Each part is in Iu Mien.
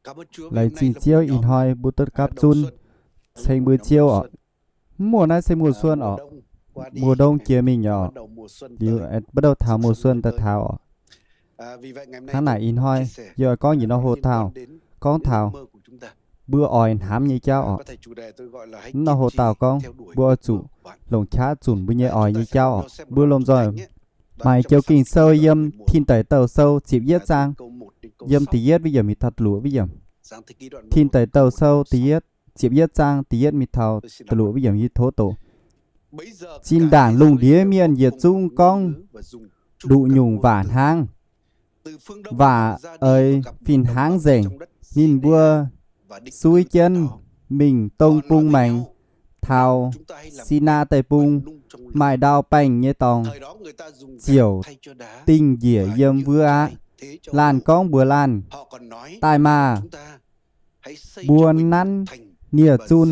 Laengz zingh Ziouv ih hnoi mbuo duqv gapv zunv ceng mbuo Ziouv oc. Mv muoz naaiv se mùa xuân oc. Mùa đông jiex mingh oc. Liuz bắt đầu taux mùa xuân daaih taux oc. Hnangv naaic ih hnoi yie oix gorngv nyic norm hoc-dauh, gorngv taux mbuo oix hnamv nyei jauv oc. Norm hoc-dauh gorngv mbuo oix zuqc longc qaqv zunc mbuo nyei oix nyei jauv oc. Mbuo lomh nzoih maaih joux Ging-Sou yiem Tin Deic Douh Sou ziepc yietv zaang, yiem da'yietv wuov yiemc mingh taux da'luoqc wuov yiemc. Tin Deic Douh Sou da'yietv, ziepc yietv zaang da'yietv mingh taux da'luoqc wuov yiemc, yie tov doqc. Zinh ndaangc lungh ndiev mienh yietc zungv gorngv nduqc nyungc waac hnangv. Waac eix fih hnangv nzengc. Ninh mbuo suiv jienv mingh dong bung maengx, taux Sinaa Deic-Bung, maaih ndau baengh nyei dorngx ziouc dingh njiec yiem wuov aqv. Laanh gorngv mbuox laanh, Daaih maah! Mbuo nanv nie-zun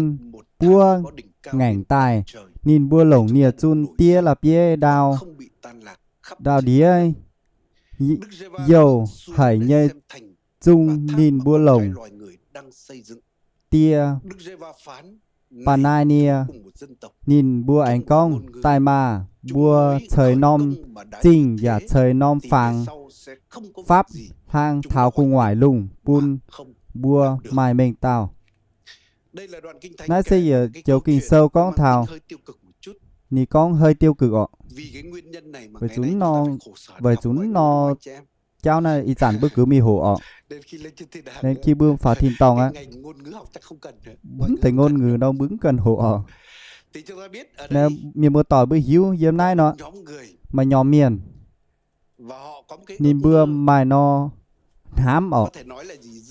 buov ngaengc daaih, ninh mbuo longc nie-zun diev la'bieiv ndau, ndau-ndiev youh haic nyei zung ninh mbuo longc die Baa^naa^nie, ninh mbuo aengx gorngv, Daaih maah! Mbuo ceix norm zingh yaac ceix norm fangx fapv hlang taux gu'nguaaic lungh bun mbuo maaih mengh dauh. Naaiv se yietc joux Ging-Sou gorngv taux, ninh gorngv hơi tiêu cực oc. Weic zuqc, weic zuqc nor jauv naaiv ih zanc mbuo gux mingh hoqc oc. Nên khi mbuo faaux tin-dorngh aqv, mv deix ngôn ngữ nor mbuo mv cần hoqc oc. Mienh muoz-doic mbuo hiuv yiem naaiv nor, maaih norm mienh, ninh mbuo maaih nor hnamv oc.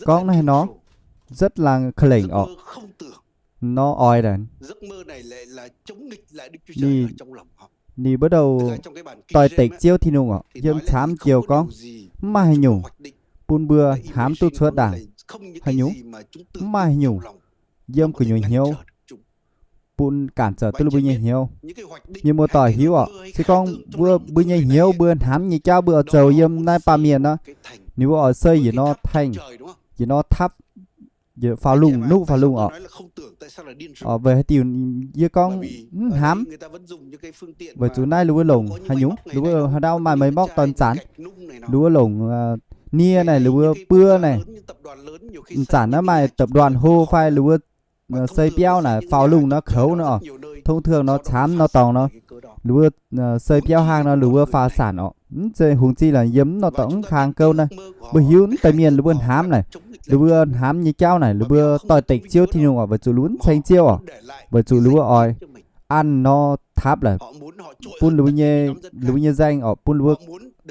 Gorngv naaiv nor rất là kơ lengc oc. Nor oix ninh, ninh bắt đầu doix-dekc Ziouv Tin-Hungh oc. Yiem camv joux gorngv mv maaih haaix nyungc bun mbuo hnamv duqv cuotv ndaangc. Haaix nyungc? Mv maaih haaix nyungc yiem gu'nyuoz hnyouv bun cản trở duqv mbuo nyei hnyouv. Mienh muoz-doic hiuv oc, se gorngv mbuo, mbuo nyei hnyouv, mbuo hnamv nyei jauv mbuo oix zoux yiem naaiv baamh mienh nor, ninh mbuo oix sei yietc norm tengx, yietc norm thapv, faaux lungh, nuqv faaux lungh oc. Weic haaix diuc yie gorngv mv hnamv? Weic zuqc naaiv ninh mbuo longc haaix nyungc, ninh mbuo haaix ndau maaih máy móc dorn zanc, ninh mbuo longc nie naaic, ninh mbuo buo naaic, zanc naaiv maaih tập đoàn hô fai ninh mbuo sei biauv naaic, faaux lungh nor, koux nor oc. Thông thường nor camv nor dorngx nor, ninh mbuo sei biauv hlang nor ninh mbuo faaux zanc oc. Mv zeiz hungh zinh laaix yiem mv norm dorngx mv kang gouv naaiv. Mbuo hiuv mv deix mienh ninh mbuo hnamv naaic, ninh mbuo hnamv nyei jauv naaic, ninh mbuo doix-dekc Ziouv Tin-Hungh oc, weic zuqc ninh mbuo mv ceng Ziouv oc, weic zuqc ninh mbuo oix an nor thapv laaix bun ninh mbuo nyei, ninh mbuo nyei nzaeng oc, bun ninh mbuo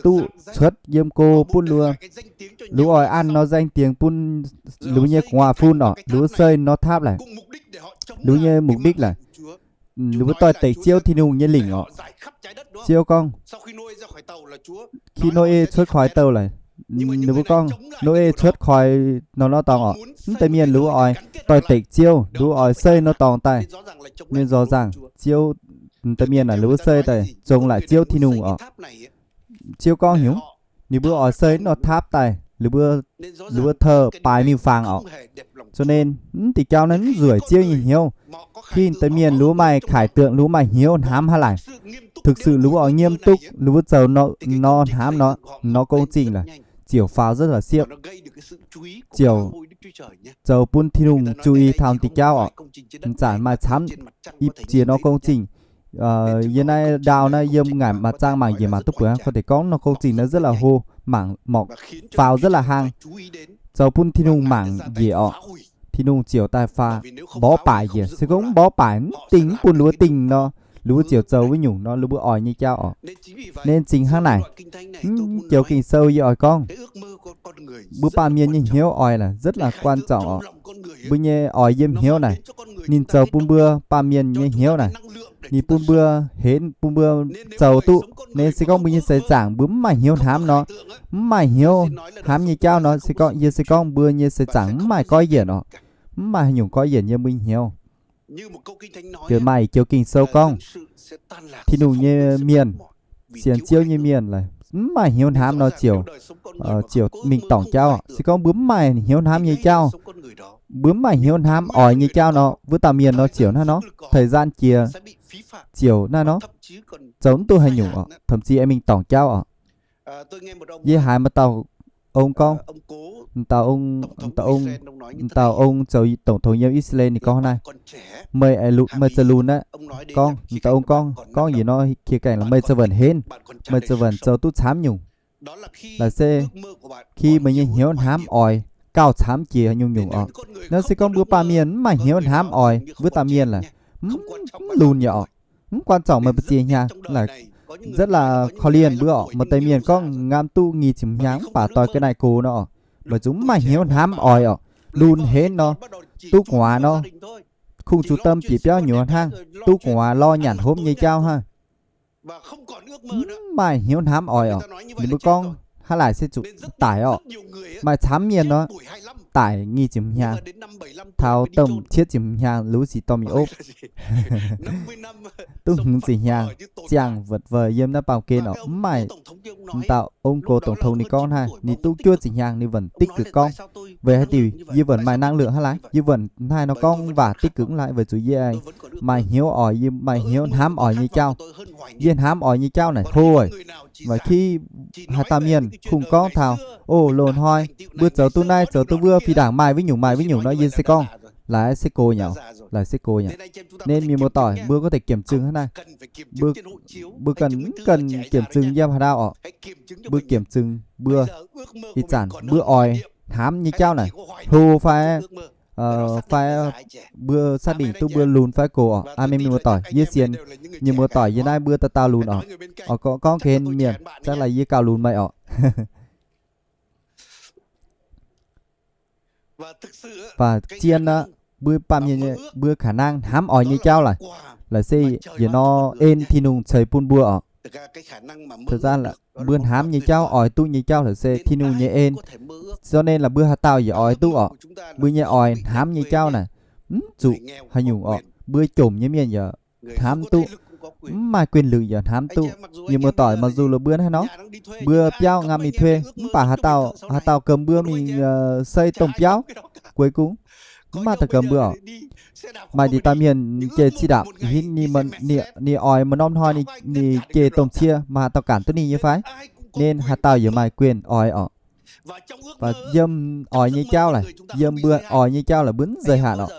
duqv cuotv yiem go, bun ninh mbuo, ninh mbuo oix an nor nzaeng dingx bun ninh mbuo nyei gu'nguaaz-fun oc, ninh mbuo sei nor thapv laaix. Ninh mbuo nyei mục đích laaix, ninh mbuo doix-dekc Ziouv Tin-Hungh nyei lingc oc. Ziouv gorngv, khi Nô^e cuotv khỏi douh laaix, ninh mbuo gorngv Nô^e cuotv khỏi nor, nor dorngx oc, mv deix mienh ninh mbuo oix doix-dekc Ziouv, ninh mbuo oix sei nor dorngx daaih. Ninh nzorc nzaangc Ziouv, mv deix mienh naaic ninh mbuo sei daaih zong laaic Ziouv Tin-Hungh oc. Ziouv gorngv nyungc, ninh mbuo oix sei nor thapv daaih, ninh mbuo, ninh mbuo tov baaix miuc-fangx oc. Cho nên mv deix jauv naaiv mv nzueic Ziouv nyei hnyouv. Khi deix mienh ninh mbuo maaih khải tượng, ninh mbuo maaih hnyouv hnamv hnangv naaic, thực sự ninh mbuo oix nghiêm túc, ninh mbuo zoux nor, nor hnamv nor, nor công trình laaix, ziouc faaux rất là siepv, ziouc zoux bun Tin-Hungh注意 taux deix jauv oc. Mv zanc maaih camv ipv ziex nor công trình. Yiem naaiv ndau naaiv yiem ngaanc maac zaang mangc njiec mangc duqv buatc, koi deix gorngv nor công trình naaiv rất là hô, mangc mborqc faaux rất là hlang, zoux bun Tin-Hungh mangc njiec oc. Tin-Hungh ziouc daaih faaux mborqv baaic njiec. Se gorngv mborqv baaic mv dingh, mv bun ninh mbuo dingh nor, ninh mbuo ziouc zoux wuov nyungc nor ninh mbuo oix nyei jauv oc. Nên chính hnangv naaic, mv joux Ging-Sou yie oix gorngv, mbuo baamh mienh nyei hnyouv oix là rất là quan trọng oc. Mbuo nyei oix yiem hnyouv naaic, ninh zoux bun mbuo baamh mienh nyei hnyouv naaic, ninh bun mbuo henv, bun mbuo zoux duqv. Nên se gorngv mbuo nyei seix zaangc mbuo mv maaih hnyouv hnamv nor, mv maaih hnyouv hnamv nyei jauv nor, se gorngv, yie se gorngv mbuo nyei seix zaangc mv maaih goiv yienc oc. Mv maaih haaix nyungc goiv yienc yiem mbuo nyei hnyouv. Jiex maaih joux Ging-Sou gorngv, Tin-Hungh nyei mienh, sienx Ziouv nyei mienh laaix, Mv maaih hnyouv hnamv nor ziouc, ziouc mingh dorngc jauv. Se gorngv mbuo mv maaih hnyouv hnamv nyei jauv, mbuo mv maaih hnyouv hnamv oix nyei jauv nor, wuov dauh mienh nor ziouc hnangv nor, thời gian jiex ziouc hnangv nor, zoux mv duqv haaix nyungc oc, thậm chí aengx mingh dorngc jauv oc. Yie haiz maaih dauh ong gorngv, dauh ong zoux tổng thống yiem I^saa^laa^en ninh gorngv naaiv, meih, meih zoux lunx aqv. Gorngv, dauh ong gorngv, gorngv yietc norm khía cạnh là meih zoux vẩn henv, meih zoux vẩn zoux duqv camv nyungc. Laaix se khi meih nyei hnyouv hnamv oix gauh camv jiex nyungc-nyungc oc. Naaiv se gorngv mbuo baamh mienh mv maaih hnyouv hnamv oix wuov dauh mienh laaix, mv, mv lunx yaac oc. Mv quan trọng meih ba'ziex hnyangx laaix, rất là korv-lienh mbuo oc. Maaih deix mienh gorngv ngamv duqv nyic ziepc hnyangx mv baac doix ga'naaiv gox nor oc, meih zuqc mv maaih hnyouv hnamv oix oc. Lunx henv nor, duqv gu'nguaaz nor, kungx zuqc domh bieqc biauv nyuoz hnangv, duqv gu'nguaaz lorz nyanc hopv nyei jauv hnangv. Mv maaih hnyouv hnamv oix oc. Ninh mbuo gorngv hnangv naaic se zuqc daic oc. Maaih camv mienh nor, daic nyic ziepc hnyangx, taux domh cietv ziepc hnyangx lu sic dorh mingh opv, duqv hmz ziepc hnyangx ziangh văt vei yiem naaiv baamh gen oc. Mv maaih, dauh ong gox tổng thống ninh gorngv hnangv, ninh duqv juov ziepc hnyangx ninh vẫn tích cực gorngv. Weic haaix diuc yie vẫn maaih năng lượng hnangv laaic, yie vẫn hnangv nor gorngv waac tích cực hnangv laaic? Weic zuqc yie maaih hnyouv oix, yie maaih hnyouv hnamv oix nyei jauv. Yie hnamv oix nyei jauv naaic hlo. Weic khi haaix dauh mienh kungx gorngv taux, o, loz-hnoi mbuo zoux duqv naaiv zoux duqv wuov, fih ndaangc maaih wuov nyungc maaih wuov nyungc nor, yie se gorngv, laaix se gox nyei, laaix se gox nyei. Nên mienh muoz-doic, mbuo có thể kiểm chứng hnangv naaiv. Mbuo cần, cần kiểm chứng yiem haaix ndau oc? Mbuo kiểm chứng mbuo, ih zanc mbuo oix hnamv nyei jauv naaic hlo fai, fai mbuo xác định duqv mbuo lunx fai gox oc. Aa, mienh muoz-doic, yie sienx mienh muoz-doic yiem naaiv mbuo dauh dauh lunx oc. Oix gorngv, gorngv ga'hlen mienh zaqv laaix yie gauh lunx meih oc. Và zien aqv, mbuo baamh mienh, mbuo khả năng hnamv oix nyei jauv laaix, laaix se yietc norm en Tin-Hungh ceix bun mbuo oc. Mbuo hnamv nyei jauv, oix duqv nyei jauv laaix se Tin-Hungh nyei en. Cho nên là mbuo haaix dauh yaac oix duqv oc. Mbuo nyei oix hnamv nyei jauv naaic, mv zuqc haaix nyungc oc, mbuo jomc nyei mienh yaac hnamv duqv, mv maaih quyền lực yaac hnamv duqv. Mienh muoz-doic, mặc dù là mbuo hnangv nor, mbuo biauv ngam mingh thuê, mv baac haaix dauh, haaix dauh gomh mbuo mingh xây domh biauv, cuối cùng mv maaih dauh gomh mbuo oc. Maaih deix dauh mienh jiex xe đạp, ninh oix maaih norm hnoi ninh jiex domh cie, maaih haaix dauh cản duqv ninh nyei fai? Nên haaix dauh yaac maaih quyền oix oc. Và yiem oix nyei jauv laaix, yiem mbuo oix nyei jauv laaix mbuo mv giới hạn oc.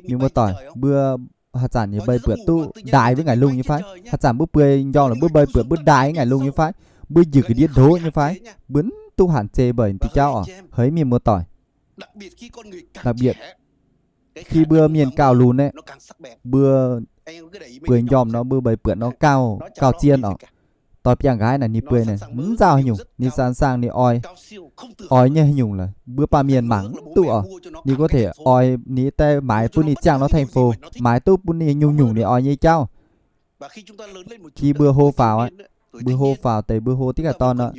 Mienh muoz-doic, mbuo haaix zanc yaac mbeix buatc duqv ndaix wuov ngaengc lungh nyei fai? Haaix zanc mbuo bueix njormh laaix mbuo mbeix buatc mbuo ndaix ngaengc lungh nyei fai? Mbuo njiec ga'ndiev ndoqv nyei fai? Mbuo mv duqv hàn chế mbeix diuh jauv oc, haiz mienh muoz-doic. Đặc biệt khi mbuo mienh gauh lunx aeqv, mbuo bueix njormh nor mbuo mbeix buatc nor gauh, gauh zien oc. Doix biangh nqaaix naaic ninh bueix naaic mv nzauh haaix nyungc, ninh sẵn sàng ninh oix, oix nyei haaix nyungc laaix mbuo baamh mienh mangc mv duqv oc. Ninh có thể oix ninh daaih maaiz bun ninh ziangh nor thành phố, maaiz duqv bun ninh nyungc-nyungc ninh oix nyei jauv. Khi mbuo hlo faaux aqv, mbuo hlo faaux deix mbuo hlo diqv gaax dorn nor,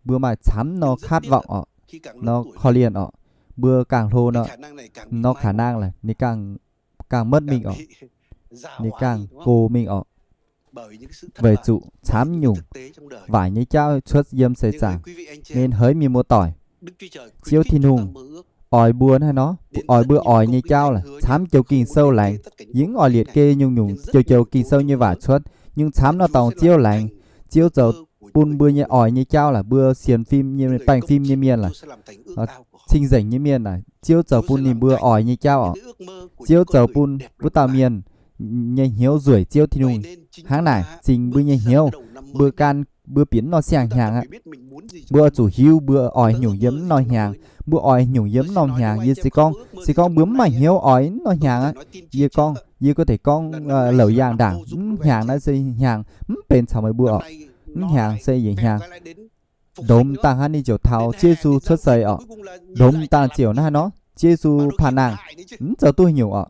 mbuo maaih camv nor khát vọng oc, nor korv-lienh oc. Mbuo gangh hlo nor, nor khả năng laaix ninh gangh, gangh motv mingh oc, ninh gangh gox mingh oc. Weic zuqc camv nyungc waaic nyei jauv cuotv yiem seix zaangc. Nên haiz mienh muoz-doic, Ziouv Tin-Hungh oix mbuo hnangv nor, oix mbuo oix nyei jauv laaix camv joux Ging-Sou laengz. Yie mv oix lietc ge nyungc-nyungc joux joux Ging-Sou nyei waac cuotv, nyungc camv nor dongh Ziouv laengz. Ziouv zoux bun mbuo nyei oix nyei jauv laaix, mbuo sienx fim nyei, baengh fim nyei mienh laaix, cing-nzengc nyei mienh laaix, Ziouv zoux bun ninh mbuo oix nyei jauv oc. Ziouv zoux bun wuov dauh mienh nyei hnyouv nzueic Ziouv Tin-Hungh. Hnangv naaic, cingx mbuo nyei hnyouv, mbuo gan, mbuo bieqc mv norm siang-hnyangx aqv. Mbuo oix zuqc hiuv mbuo oix haaix nyungc yiem mv norm hnyangx, mbuo oix haaix nyungc yiem mv norm hnyangx. Yie se gorngv, se gorngv mbuo mv maaih hnyouv oix mv norm hnyangx aqv. Yie gorngv, yie có thể gorngv louc yaangh ndaangc, mv hnyangx naaiv se hnyangx mv benx caux meih mbuo oc. Mv hnyangx se yietc hnyangx. Ndongx dangh hnangv ninh ziouc taux Ziouv Yesu cuotv seix oc. Ndongx dangh ziouc hnangv haaix nor, Ziouv Yesu panh nangh, mv zoux duqv haaix nyungc oc.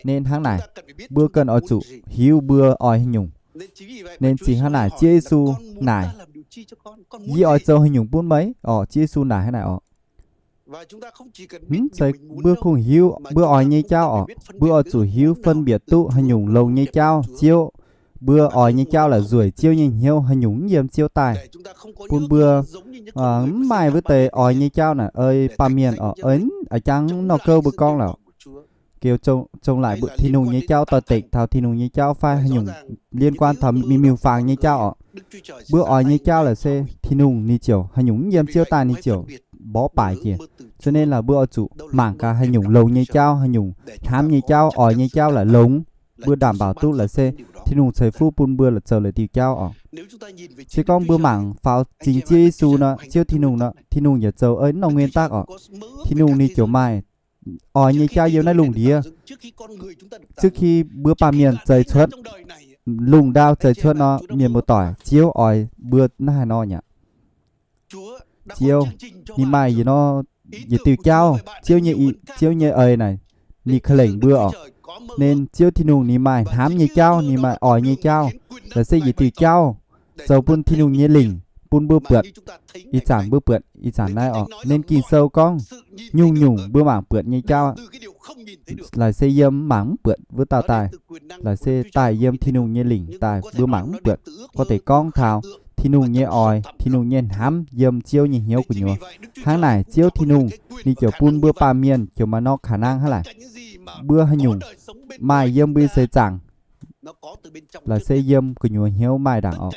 Nên hnangv naaic, mbuo cần oix zuqc hiuv mbuo oix haaix nyungc. Nên cingx hnangv naaic Ziouv Yesu naaic, yie oix zoux haaix nyungc bun meih oc. Ziouv Yesu naaic hnangv naaic oc. Mv zeiz mbuo kungx hiuv mbuo oix nyei jauv oc. Mbuo oix zuqc hiuv phân biệt duqv haaix nyungc longx nyei jauv Ziouv Mbuo oix nyei jauv laaix nzueic Ziouv nyei hnyouv, haaix nyungc mv yiem Ziouv daaih. Bun mbuo mv maaih wuov deix oix nyei jauv naaic ei baamh mienh oc, ei a'jangv nor gouv mbuo gorngv lorqc. Geu zong laaic Tin-Hungh nyei jauv doix-dekc taux Tin-Hungh nyei jauv fai haaix nyungc liên quan taux miuc-miuc-fangx nyei jauv oc. Mbuo oix nyei jauv laaix se Tin-Hungh ninh ziouc haaix nyungc mv yiem Ziouv daaih ninh ziouc mborqv baaix jiex. Cho nên là mbuo oix zuqc mangc gaax haaix nyungc longx nyei jauv, haaix nyungc hnamv nyei jauv, oix nyei jauv laaix longx. Mbuo đảm bảo duqv laaix se Tin-Hungh ceix fuqv bun mbuo laaix zoux laaix diuh jauv oc. Se gorngv mbuo mangc faaux zingx Ziouv Yesu nor, Ziouv Tin-Hungh nor, Tin-Hungh yaac zoux ei norm nguyên tắc oc. Tin-Hungh ninh ziouc maaih oix nyei jauv yiem naaiv lungh ndiev. Trước khi mbuo baamh mienh zeix cuotv, lungh ndau zeix cuotv nor, mienh muoz-doic, Ziouv oix mbuo naaiv haaix nor nyei aqv? Ziouv ninh maaih yietc norm, yietc diuh jauv, Ziouv nyei, Ziouv nyei eix naaic, ninh ka'lengc mbuo oc. Nên Ziouv Tin-Hungh ninh maaih hnamv nyei jauv, ninh maaih oix nyei jauv. Laaix se yietc diuh jauv zoux bun Tin-Hungh nyei lingc bun mbuo buatc. Ih zanc mbuo buatc ih zanc naaiv oc. Nên Ging-Sou gorngv nyungc-nyungc mbuo mangc buatc nyei jauv laaix se yiem mangc mv buatc wuov dauh daaih, laaix se daaih yiem Tin-Hungh nyei lingc daaih mbuo mangc mv buatc. Gorngv deix gorngv taux Tin-Hungh nyei oix, Tin-Hungh nyei hnamv yiem Ziouv nyei hnyouv gu'nyuoz. Hnangv naaic Ziouv Tin-Hungh ninh ziouc bun mbuo baamh mienh ziouc maaih norm khả năng hnangv naaic. Mbuo haaix nyungc maaih yiem mbuo nyei seix zaangc laaix se yiem gu'nyuoz hnyouv maaih ndaangc oc.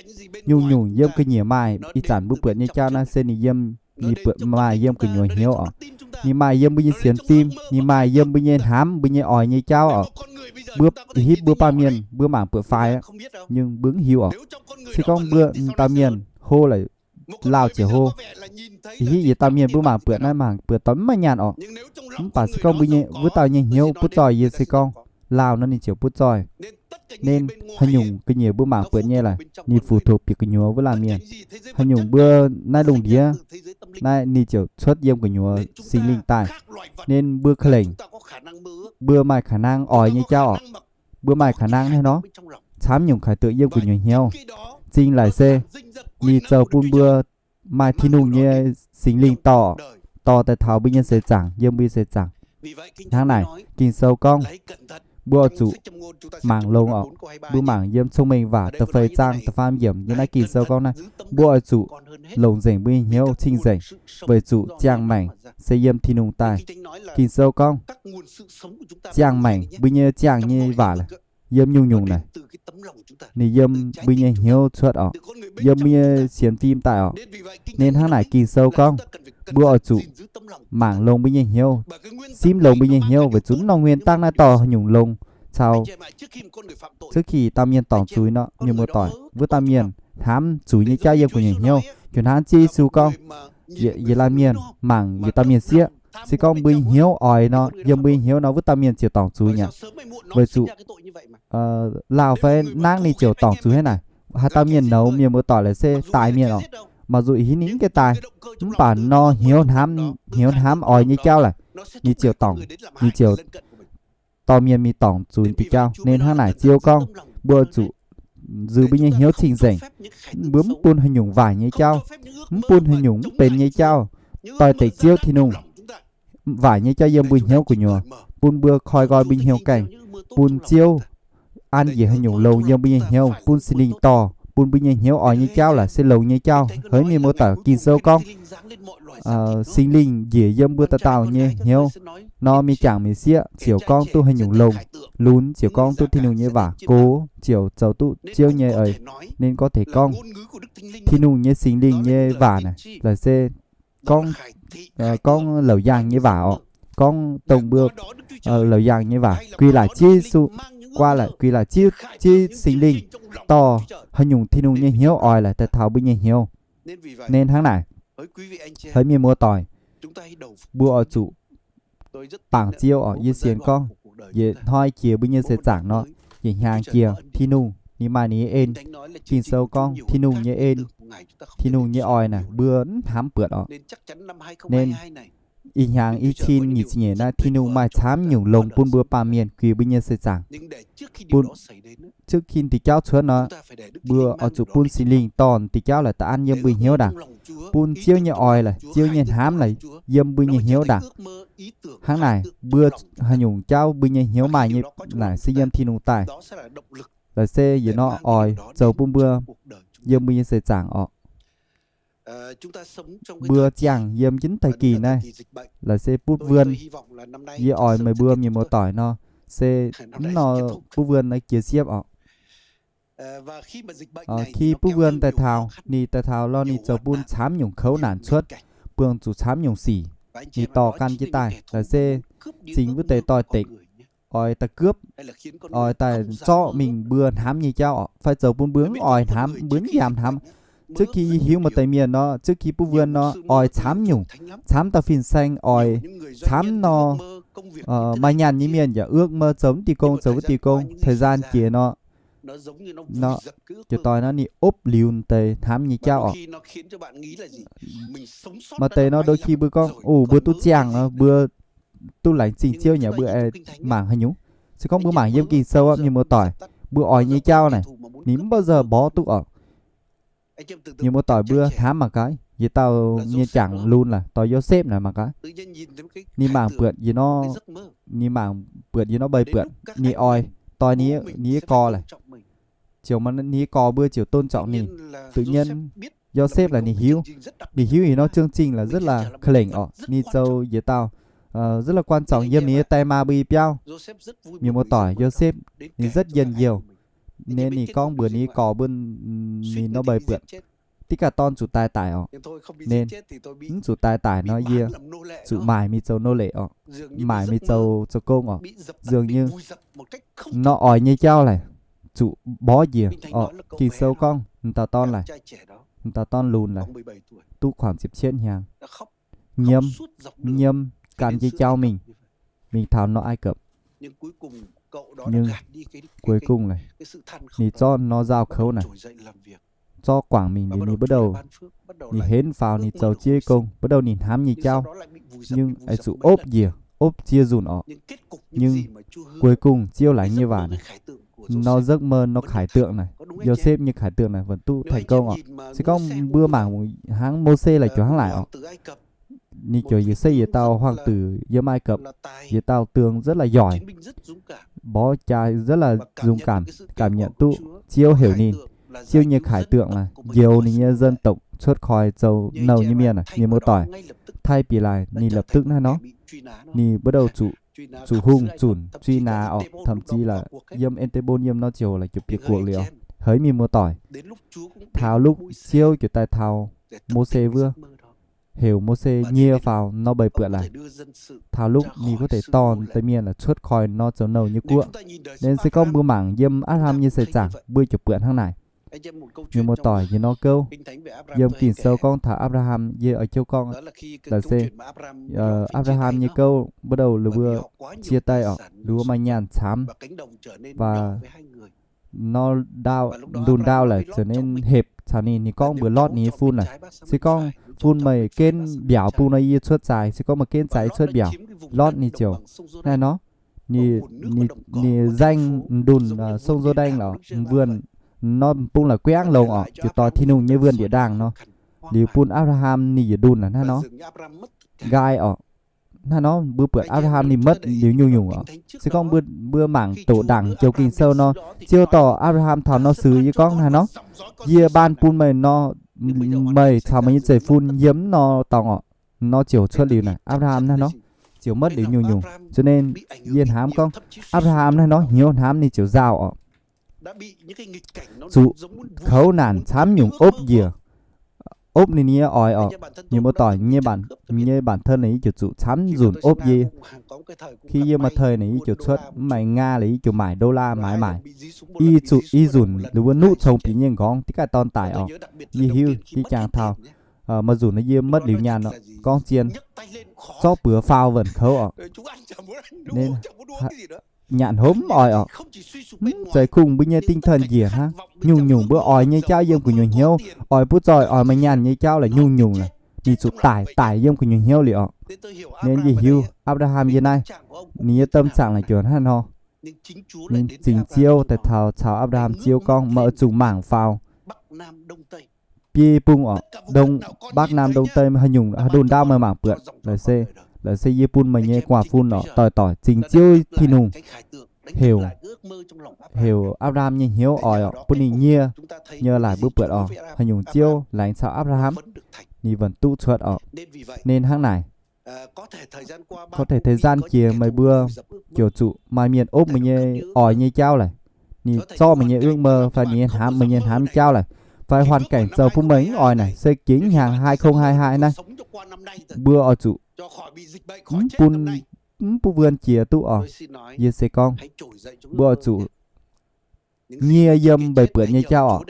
Nyungc-nyungc yiem ga'nyiec maaih, ih zanc mbuo buatc nyei jauv naaiv se ninh yiem, ninh buatc maaih yiem gu'nyuoz hnyouv oc. Ninh maaih yiem mbuo nyei sienx fim, ninh maaih yiem mbuo nyei hnamv, mbuo nyei oix nyei jauv oc. Mbuo hitv mbuo baamh mienh mbuo mangc buatc faix aqv, nhưng mbuo mv hiuv oc. Se gorngv mbuo dauh mienh hlo laaix, lauh ziouc hlo, hitv yietc dauh mienh mbuo mangc buatc naaiv mangc buatc dorh mv maaih nyaanh oc. Mv baac se gorngv mbuo nyei wuov dauh nyei hnyouv butv zoih yie, se gorngv lauh nor ninh ziouc butv zoih. Nên haaix nyungc ga'nyiec mbuo mangc buatc nyei laaix ninh phủ thuộc bieqc gu'nyuoz wuov laanh mienh. Haaix nyungc mbuo naaiv lungh ndiev naaiv ninh ziouc cuotv yiem gu'nyuoz Singx Lingh daaih. Nên mbuo ka'lengc, mbuo maaih khả năng oix nyei jauv oc. Mbuo maaih khả năng naaiv nor, camv nyungc kaaix duqv yiem gu'nyuoz hnyouv. Zingx laaix se ninh zoux bun mbuo maaih Tin-Hungh nyei Singx Lingh dorh, dorh daaih taux mbuo nyei seix zaangc, yiem mbuo nyei seix zaangc. Hnangv naaic Ging-Sou gorngv, mbuo oix zuqc mangc longx oc. Mbuo mangc yiem Cong-Mengh Waac da'feix zaang da'faam yiemc nyei naaiv Ging-Sou gorngv naaiv, mbuo oix zuqc longc nzengc mbuo nyei hnyouv cing-nzengc, weic zuqc ziangh maengc se yiem Tin-Hungh daaih. Ging-Sou gorngv, ziangh maengc mbuo nyei ziangh nyei waac yiem nyungc-nyungc naaic, ninh yiem mbuo nyei hnyouv cuotv oc, yiem mbuo nyei sienx fim daaih oc. Nên hnangv naaic Ging-Sou gorngv, mbuo oix zuqc mangc longx mbuo nyei hnyouv, simv longx mbuo nyei hnyouv weic zuqc norm nguyên tắc naaiv dorh haaix nyungc longx caux, trước khi dauh mienh dorngc zuiz nor, mienh muoz-doic, wuov dauh mienh hnamv zuiz nyei jauv yiem gu'nyuoz hnyouv. Ziouc hnangv Ziouv Yesu gorngv, yietc laanh mienh mangc yietc dauh mienh sieqv, se gorngv mbuo nyei hnyouv oix nor, yiem mbuo nyei hnyouv nor, wuov dauh mienh ziouc dorngc zuiz nyei. Weic zuqc lauh fai nangv ninh ziouc dorngc zuiz hnangv naaic. Haaix dauh mienh nouz mienh muoz-doic laaix se daaix mienh oc, mangc zuqc ih hnoi ninh mv gaengh daaih, mv baac nor hnyouv hnamv, hnyouv hnamv oix nyei jauv laaix, ninh ziouc dorngc, ninh ziouc dorh mienh mingh dorngc zuiz diuh jauv. Nên hnangv naaic Ziouv gorngv, mbuo zuqc nzui mbuo nyei hnyouv cing-nzengc. Mbuo mv bun haaix nyungc waaic nyei jauv, mv bun haaix nyungc mv benx nyei jauv doix-dekc Ziouv Tin-Hungh. Waaic nyei jauv yiem mbuo hnyouv gu'nyuoz, bun mbuo koi nqoi mbuo nyei hnyouv gaengh, bun Ziouv an njiec haaix nyungc longx yiem mbuo nyei hnyouv, bun Singx Lingh dorh, bun mbuo nyei hnyouv oix nyei jauv laaix se longx nyei jauv. Heuc mienh muoz-doic, Ging-Sou gorngv, Singx Lingh njiec yiem mbuo dauh dauh nyei hnyouv nor, mienh jangc mienh sieqv ziouc gorngv duqv haaix nyungc longx, lunx ziouc gorngv duqv Tin-Hungh nyei waac, gox ziouc zoux duqv Ziouv nyei eix. Ninh gorngv teix gorngv Tin-Hungh nyei Singx Lingh nyei waac naaic laaix se gorngv, gorngv lawc yaangh nyei waac oc, gorngv dongh mbuo lawc yaangh nyei waac, guix laaix Ziouv Yesu, guai laaix guix laaix Ziouv, Ziouv Singx Lingh dorh haaix nyungc Tin-Hungh nyei hnyouv oix laaix daaih taux mbuo nyei hnyouv. Nên hnangv naaic, heuc mienh muoz-doic, mbuo oix zuqc bangc Ziouv oc. Yie sienx gorngv yietc hnoi jiex mbuo nyei seix zaangc nor, yietc hnyangx jiex Tin-Hungh ninh maaih ninh nyei en. Ging-Sou gorngv Tin-Hungh nyei en, Tin-Hungh nyei oix naaic mbuo mv hnamv buatc oc. Nên ih hnyangx i cin nyic ziepc nyeic naaiv Tin-Hungh maaih camv nyungc longx bun mbuo baamh mienh guix mbuo nyei seix zaangc. Bun trước khi diuh jauv cuotv nor, mbuo oix zuqc bun Singx Lingh dorh diuh jauv laaix daaih an yiem mbuo hnyouv ndaangc, bun Ziouv nyei oix laaix Ziouv nyei hnamv laaix yiem mbuo nyei hnyouv ndaangc. Hnangv naaic mbuo haaix nyungc jauv mbuo nyei hnyouv maaih nyei naaic se yiem Tin-Hungh daaih. Laaix se yietc norm oix zoux bun mbuo yiem mbuo nyei seix zaangc orqc. Mbuo ziangh yiem jienv da'gih naaiv, laaix se butv wuon. Yie oix meih mbuo mienh muoz-doic nor, se mv nor butv wuon naaiv jiex siepv orqc. Khi butv wuon daaih taux, ninh daaih taux lorh ninh zoux bun camv nyungc kouv naanc cuotv, buangh zuqc camv nyungc sic. Ninh dorh gan jienv daaih laaix se zingx wuov deix doix-dekc, oix daaih gupv, oix daaih zorqv mingh mbuo hnamv nyei jauv orqc, fai zoux bun mbuo mv oix hnamv, mbuo mv nyaam hnamv. Zuqc khi yie hiuv maaih deix mienh nor, zuqc khi butv wuon nor, oix camv nyungc, camv dauh fin-saeng, oix camv nor maaih nyaanh nyei mienh yaac ước mơ zoux mv diuh gong, zoux wuov diuh gong, thời gian jiex nor, nor, jiex doix nor ninh opv liuz deix hnamv nyei jauv orqc. Maaih deix nor đôi khi mbuo gorngv, ov, mbuo duqv ziangh nor, mbuo duqv laengz zingh Ziouv nyei, mbuo mangc haaix nyungc? Se gorngv mbuo mangc yiem Ging-Sou aqv, mienh muoz-doic, mbuo oix nyei jauv naaic, ninh mv bao giờ mborqv duqv orqc. Mienh muoz-doic, mbuo hnamv mangc gaax, yietc dauh mienh jangc lunx laaix, dorh Yosepv naaic mangc gaax. Ninh mangc buatc yietc norm, ninh mangc buatc yietc norm mbeix buatc, ninh oix doix ninh nyei gorx laaix, ziouc maaih ninh nyei gorx mbuo ziouc tôn trọng ninh. Tự nhiên Yosepv laaix ninh hiuv, ninh hiuv yietc norm chương trình là rất là kêu lệnh orqc, ninh zoux yietc dauh rất là quan trọng yiem ninh nyei die maa mbuo nyei biauv. Mienh muoz-doic, Yosepv ninh rất njien-youh. Nên ninh gorngv mbuox ninh nyei gorx mbuo, ninh norm mbeix buatc, dix gaax dorn zuqc daix daic orqc. Nên mv zuqc daix daic nor yie zuqc maaic mingh zoux nô lệ orqc, maaic mingh zoux, zoux gong orqc. Dường như nor oix nyei jauv laaix zuqc mborqv njiec orqc. Ging-Sou gorngv m'dauh dorn laaix, m'dauh dorn lunx laaix, duqv khoảng ziepc cietv hnyangx, nyiemv, nyiemv gan jienv jauv mingh, mingh taux norm Ai Cập. Nhưng cuối cùng laaix, ninh zorqv norm nzauh kouv naaic, zorqv guangc mingh liuz ninh bắt đầu, ninh henv faaux ninh zoux Ziouv gong, bắt đầu ninh hnamv nyei jauv, nhưng aengx zuqc opv njiec, opv ziec nzunc orqc. Nhưng cuối cùng Ziouv laengz nyei waac naaic, nor giấc mơ, nor khải tượng naaic, Yosepv nyei khải tượng naaic vẫn duqv thành công orqc. Se gorngv mbuo mangc hnangv Mose laaix ziouc hnangv naaic orqc. Ninh ziouc yietc se yietc dauh hoàng tử yiem Ai Cập, yietc dauh tướng rất là giỏi, mborqv jaa rất là dũng cảm, cảm nhận duqv Ziouv heuc ninh, Ziouv nyei khải tượng laaix njoux ninh nyei dân tộc cuotv koi zoux nouh nyei mienh, mienh muoz-doic. Thay vì laaix ninh lập tức hnangv nor, ninh bắt đầu zuqc, zuqc hungh zunc truy nã orqc, thậm chí là yiem Ê-diê-bôn yiem nor ziouc laaix ziouc biec guoqv liuz orqc. Haiz mienh muoz-doic, taux lúc Ziouv ziouc daaih taux Mose wuov, heuc Mose nyie faaux norm mbeix buatc laaix, taux lúc ninh có thể dorh deix mienh laaix cuotv koi nor zoux nouh nyei guoqv. Nên se gorngv mbuo mangc yiem Apc^laa^ham nyei seix zaangc mbuo ziouc buatc hnangv naaic. Mienh muoz-doic, yie nor gouv yiem Ging-Sou gorngv taux Apc^laa^ham, yie oix jouv gorngv laaix se Apc^laa^ham nyei gouv bắt đầu laaix mbuo chia tay orqc, laaix mbuo maaih nyaanh camv, và nor ndau, ndunh ndau laaix trở nên hẹp caux ninh. Ninh gorngv mbuox Lotv ninh nyei fun laaix, se gorngv fun meih genv mbiaauc bung nor yie cuotv zaix, se gorngv meih genv zaix cuotv mbiaauc. Lotv ninh ziouc naaiv nor, ninh, ninh nzaeng ndunh sông Jô-đanh lorqc, wuonh nor bung la'guaengv longx orqc, ziouc doix Tin-Hungh nyei wuonh ndiev ndaangh nor, liuz bun Apc^laa^ham ninh yietc ndunh naaiv nor nqaai orqc. Naaiv nor mbuo buatc Apc^laa^ham ninh motv liuz nyungc-nyungc orqc. Se gorngv mbuo, mbuo mangc doqc ndaangc joux Ging-Sou nor, Ziouv dorh Apc^laa^ham taux nor sux, yie gorngv naaiv nor, yie ban bun meih nor, meih caux meih nyei zeiv-fun yiem nor dorngx orqc, nor ziouc cuotv liuz naaic. Apc^laa^ham naaiv nor ziouc motv liuz nyungc-nyungc. Cho nên yie hnamv gorngv Apc^laa^ham naaiv nor hnyouv hnamv ninh ziouc nzauh orqc. Zuqc kouv naanc camv nyungc opv njiec, opv ninh nyei oix orqc. Mienh muoz-doic, nyei bản thân ninh ziouc zuqc camv nzunc opv yie. Khi yie maaih thời ninh ziouc cuotv mv maaic nga laaix, yie ziouc maaic đô la maaiz maaic. Ih zuqc, ih nzunc laaix wuov nuqv congx bieqc nyei nqorngv dix gaax dorn daic orqc. Yie hiuv yie jangx taux maaih nzunc nor yie motv liuz nyaanh orqc, gorngv zien, zorqv buoz faaux wuonh kouv orqc. Nyanc hopv mv oix orqc. Mv zeiz kungx mbuo nyei tinh thần njiec hnangv. Nyungc-nyungc mbuo oix nyei jauv yiem gu'nyuoz hnyouv, oix butv zoih, oix maaih nyaanh nyei jauv laaix nyungc-nyungc laaix ninh zuqc daic, daic yiem gu'nyuoz hnyouv liuz orqc. Nên yie hiuv Apc^laa^ham yie naaiv, ninh nyei tâm trạng laaix ziouc hnangv nor. Ninh zingx Ziouv daaih taux caux Apc^laa^ham Ziouv gorngv, meih oix zuqc mangc faaux biei bung orqc, Đông Bắc Nam Đông Tây, haaix nyungc haaix ndunh ndau meih mangc buatc laaix se, laaix se yie bun meih nyei gu'nguaaz-fun orqc doix-doix zingx Ziouv Tin-Hungh. heuc, heuc Apc^laa^ham nyei hnyouv oix oc, bun ninh nyie. Nyei laaic mbuo buatc oc, haaix nyungc Ziouv laengz caux Apc^laa^ham, ninh vẫn duqv cuotv oc. Nên hnangv naaic, có thể thời gian jiex meih mbuo ziouc zuqc maaih mienh opv meih nyei oix nyei jauv laic, ninh zorqv meih nyei ước mơ fai ninh nyei hnamv, meih nyei hnamv jauv laic, fai hoàn cảnh zoux bun meih mv oix naaic, se jiex hnyangx hai không hai hai naaiv, mbuo oix zuqc mv bun, mv bun wuonh jiex duqv oc. Yie se gorngv, mbuo oix zuqc nyie yiem mbeix buatc nyei jauv oc.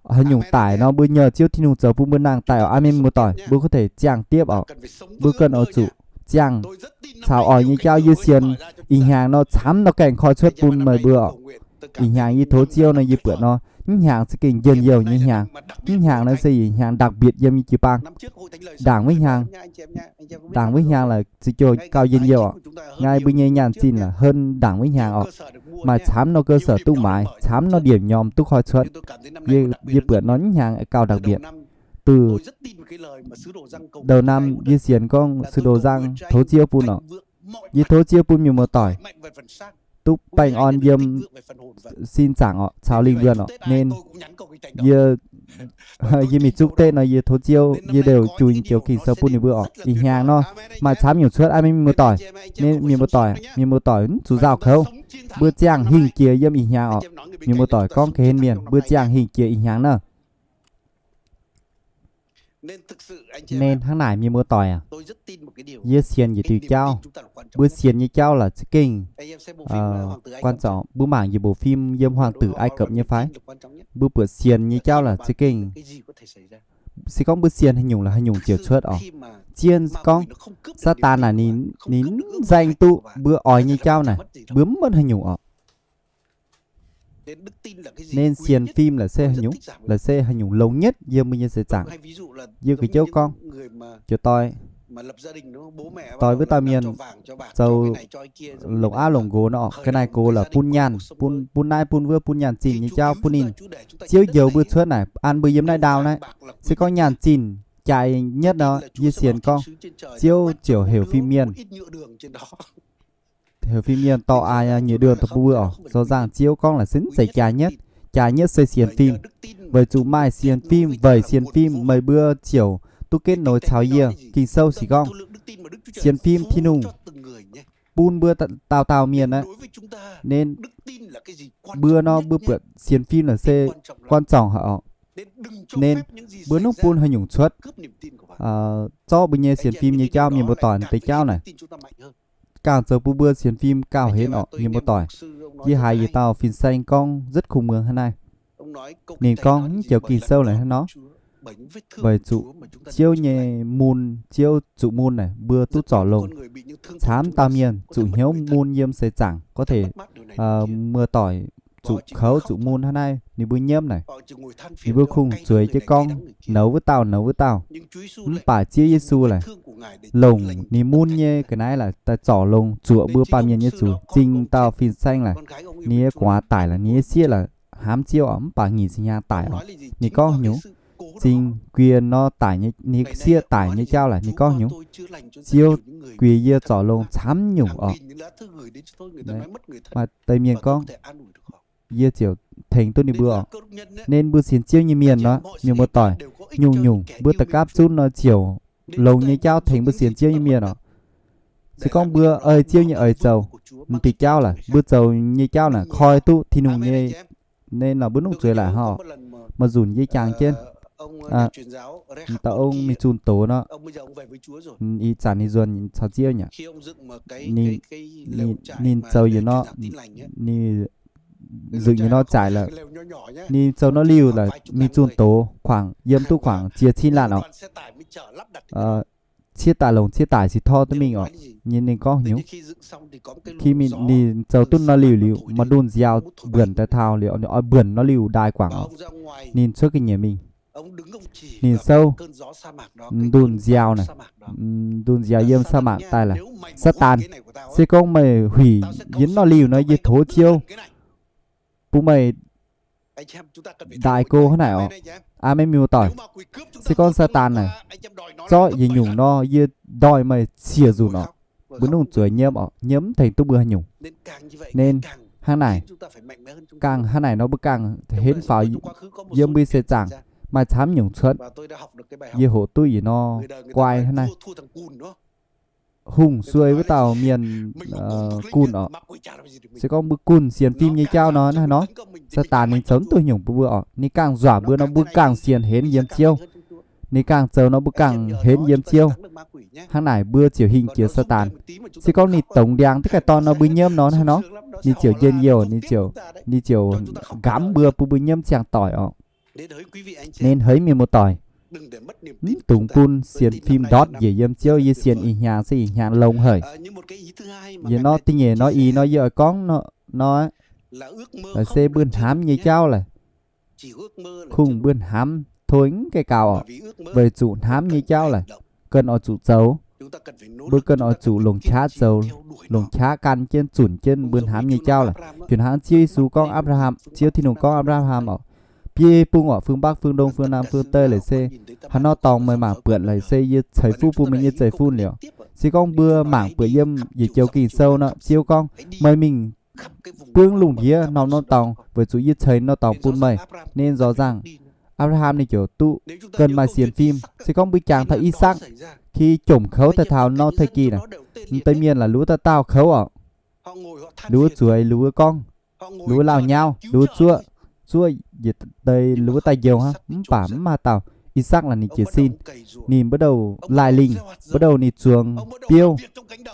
Haaix nyungc daic nor mbuo nyei Ziouv Tin-Hungh zoux bun mbuo nangh daaih oc. Aamen, muoz-doic, mbuo có thể ziangh diepv oc. Mbuo ganh oix zuqc ziangh caux oix nyei jauv. Yie sienx ih hnyangx nor camv nor gaengh koi cuotv bun meih mbuo oc. Ih hnyangx yie tov Ziouv nor yie buatc nor, mv hnyangx za'gengh njien-youh nyei hnyangx. Mv hnyangx naaiv se ih hnyangx đặc biệt yiem yie jiu-baang. Ndaangc wuov hnyangx, ndaangc wuov hnyangx laaix za'gengh gauh njien-youh oc. Nqaai mbuo nyei nyaanh zinh laaix hơn ndaangc wuov hnyangx oc. Maaih camv nor cơ sở duqv maaiz, camv nor điểm nhóm duqv koi cuotv. Yie, yie buatc nor mv hnyangx gauh đặc biệt. Từ đầu năm yie sienx gorngv sư đồ Giang tov Ziouv bun oc. Yie tov Ziouv bun mienh muoz-doic duqv baengh orn yiem sin zaangc oc, caux lingh wuonh oc. Nên yie, yie mingh zuqv deqv nor yie tov Ziouv, yie đều juix joux Ging-Sou bun ninh mbuo oc. Ih hnyangx nor maaih camv nyungc cuotv. Aamen, mienh muoz-doic. Nên mienh muoz-doic, mienh muoz-doic mv zuqc nzauh kouv. Mbuo ziangh hingh jiex yiem ih hnyangx oc. Mienh muoz-doic gorngv ga'hlen mienh, mbuo ziangh hingh jiex ih hnyangx naaiv. Nên hnangv naaic, mienh muoz-doic aac, yie sienx yietc diuh jauv. Mbuo sienx nyei jauv laaix za'gengh quan trọng. Mbuo mangc yie mbuo phim yiem Hoàng tử Ai Cập nyei fai? Mbuo buatc sienx nyei jauv laaix za'gengh, se gorngv mbuo sienx haaix nyungc laaix haaix nyungc ziouc cuotv oc. Zien gorngv Saadaan naaic ninh, ninh mv nzaeng duqv mbuo oix nyei jauv naaic, mbuo mv muonv haaix nyungc oc. Nên sienx phim laaix se haaix nyungc, laaix se haaix nyungc longx nhất yiem mbuo nyei seix zaangc. Yie ga'jouv gorngv, ziouc doix, doix wuov dauh mienh zoux longc auv longc nqox nor, ga'naaiv gox laaix bun nyaanh, bun, bun naaiv bun wuov, bun nyaanh zinh nyei jauv bun ninh. Ziouv njoux mbuo cuotv naaic, an mbuo yiem naaiv ndau naaiv. Se gorngv nyaanh zinh jaaix nhất nor, yie sienx gorngv Ziouv ziouc heuc fin-mienh, heuc fin-mienh dorh aax nyiex đường dorh bun mbuo oc. Sou nzangc Ziouv gorngv laaix se mv zeiz jaaix nhất. Jaaix nhất se sienx phim. Weic zuqc maaih sienx phim, weic sienx phim meih mbuo ziouc duqv kết nối caux yie. Ging-Sou se gorngv sienx phim Tin-Hungh bun mbuo dauh dauh mienh aqv. Nên mbuo nor mbuo buatc sienx phim laaix se quan trọng haic oc. Nên mbuo mv bun haaix nyungc cuotv zorqv mbuo nyei sienx phim nyei jauv, mienh muoz-doic, deix jauv naaic ganh zoux bun mbuo sienx phim gauh henv oc, mienh muoz-doic. Yie haiz yietc dauh fin-saeng gorngv rất khủng muang hnangv naaiv. Ninh gorngv mv joux Ging-Sou laaix hnangv nor, weic zuqc Ziouv nyei mun, Ziouv zuqc mun naaic mbuo duqv zorc longx. Camv dauh mienh zuqc hnyouv mun yiem seix zaangc, có thể muoz-doic zuqc kouv zuqc mun hnangv naaiv, ninh mbuo nyiemv naaic, ninh mbuo kungx zueiz jienv gorngv nouz wuov dauh, nouz wuov dauh. Mv baac Ziouv Yesu laaix longc ninh mun nyei ga'naaiv laaix daaih zorc longx zuoqc mbuo baamh mienh nyei zuiz. Zingh dauh fin-saeng laaix, ninh nyei gu'nguaaz daic laaix, ninh nyei sieqv laaix hnamv Ziouv oc, mv baac nyic ziepc hnyangx daic oc. Ninh gorngv nyungc, zingh guiex nor daic nyei, ninh sieqv daic nyei jauv laaix ninh gorngv nyungc, Ziouv guiex yie zorc longx camv nyungc oc. Maaih deix mienh gorngv, yie ziouc tengx duqv ninh mbuo oc. Nên mbuo sienx Ziouv nyei mienh nor, mienh muoz-doic, nyungc-nyungc mbuo da'gapv zunv nor ziouc longx nyei jauv tengx mbuo sienx Ziouv nyei mienh oc. Se gorngv mbuo ei Ziouv nyei eix zoux, mv diuh jauv laaix mbuo zoux nyei jauv naaic koi duqv Tin-Hungh nyei, nên nor mbuo nungc zueiz laaix haaix. Maaih nzunc yie jangx jienv dauh ong mingh zunh doz nor, ih zanc ninh nzuonx caux Ziouv nyei, ninh zoux yietc norm, ninh nzunc yietc norm zaaic laaix, ninh zoux norm liuh laaix mingh zunh doz, kuangx yiem duqv kuangx ziex cin laanh oc. Ciev daaih longc ciev daaih cingx tor duqv mingh oc. Ninh gorngv nyungc, khi ninh zoux duqv norm liuh liuz, maaih ndunh nziaaux mbuonc daaih taux liuz, ninh oix mbuonc norm liuh ndaaih guangc oc. Ninh cuotv ga'nyiec mingh, ninh souv ndunh nziaaux naaic, ndunh nziaaux yiem sa mạc daaih laaix, Saadaan, se gorngv meih huic yie norm liuh nor, yie tov Ziouv bun meih ndaaih go hnangv naaic oc. Aamen, mienh muoz-doic. Se gorngv Saadaan naaic zorqv yietc nyungc nor, yie ndoih meih ciec nzunc oc. Mbuo nungc zueiz nyiemv oc, nyiemv mv tengx duqv mbuo haaix nyungc. Nên hnangv naaic, gangh hnangv naaic nor mbuo gangh henv faaux yiem mbuo nyei seix zaangc maaih camv nyungc cuotv. Yie hoqc duqv yietc norm guai hnangv naaiv. Hungh suei wuov dauh mienh, gunh oc. Se gorngv mbuo gunh sienx fim nyei jauv nor, hnangv naaiv nor, Saadaan ninh zoux mv duqv nyungc bun mbuo oc. Ninh gangh nzuangc mbuo nor mbuo gangh sienx henv yiem Ziouv. Ninh gangh zoux nor mbuo gangh henv yiem Ziouv. Hnangv naaic mbuo ziouc hingh jiex Saadaan. Se gorngv ninh dongz ndiangx diqv gaax dorn nor mbuo nyiemv nor, hnangv naaiv nor, ninh ziouc njien-youh, ninh ziouc, ninh ziouc nqamv mbuo, bun mbuo nyiemv ziangh doic oc. Nên hei mienh muoz-doic, mv dungx bun sienx fim ndortv njiec yiem Ziouv. Yie sienx ih hnyangx se ih hnyangx longx haic. Yietc norm da'nyeic norm ih norm yie oix gorngv nor, laaix se mbuo hnamv nyei jauv laaix, kungx mbuo hnamv tov mv gaengh gaux oc. Weic zuqc hnamv nyei jauv laaix, ganh oix zuqc zoux. Mbuo ganh oix zuqc longc qaqv zoux, longc qaqv gan jienv zunc jienv mbuo hnamv nyei jauv laaix. Jiex hnangv Ziouv Yesu gorngv Apc^laa^ham, Ziouv Tin-Hungh gorngv Apc^laa^ham oc, biei bung oc, fun-bakc, fun-ndongh, fun-namh, fun-deic laaix se haaix nor dorngx meih mangc buatc laaix se yie ceix fuqv bun meih nyei zeiv-fun liuz. Se gorngv mbuo mangc buatc yiem yietc joux Ging-Sou nor, Ziouv gorngv, meih mingh buangv lungh ndiev norm-norm dorngx weic zuqc yie ceix norm dorngx bun meih. Nên rõ ràng, Apc^laa^ham ninh ziouc duqv ganh maaih sienx fim. Se gorngv mbuo jangx taux I^sakc, khi jomc kouv daaih taux norm thời kỳ naaic, m'deix mienh laaix luov daaih daauh kouv oc. Luov zueiz, luov gorngv, luov lauh nyauv, luov zuoqv, zuoqv yietc deix luov daaih njoux hnangv. Mv baac mv maaih dauh, I^sakc laaix ninh jiez sin, ninh buov douh laih lingh, buov douh ninh zuangx biouv,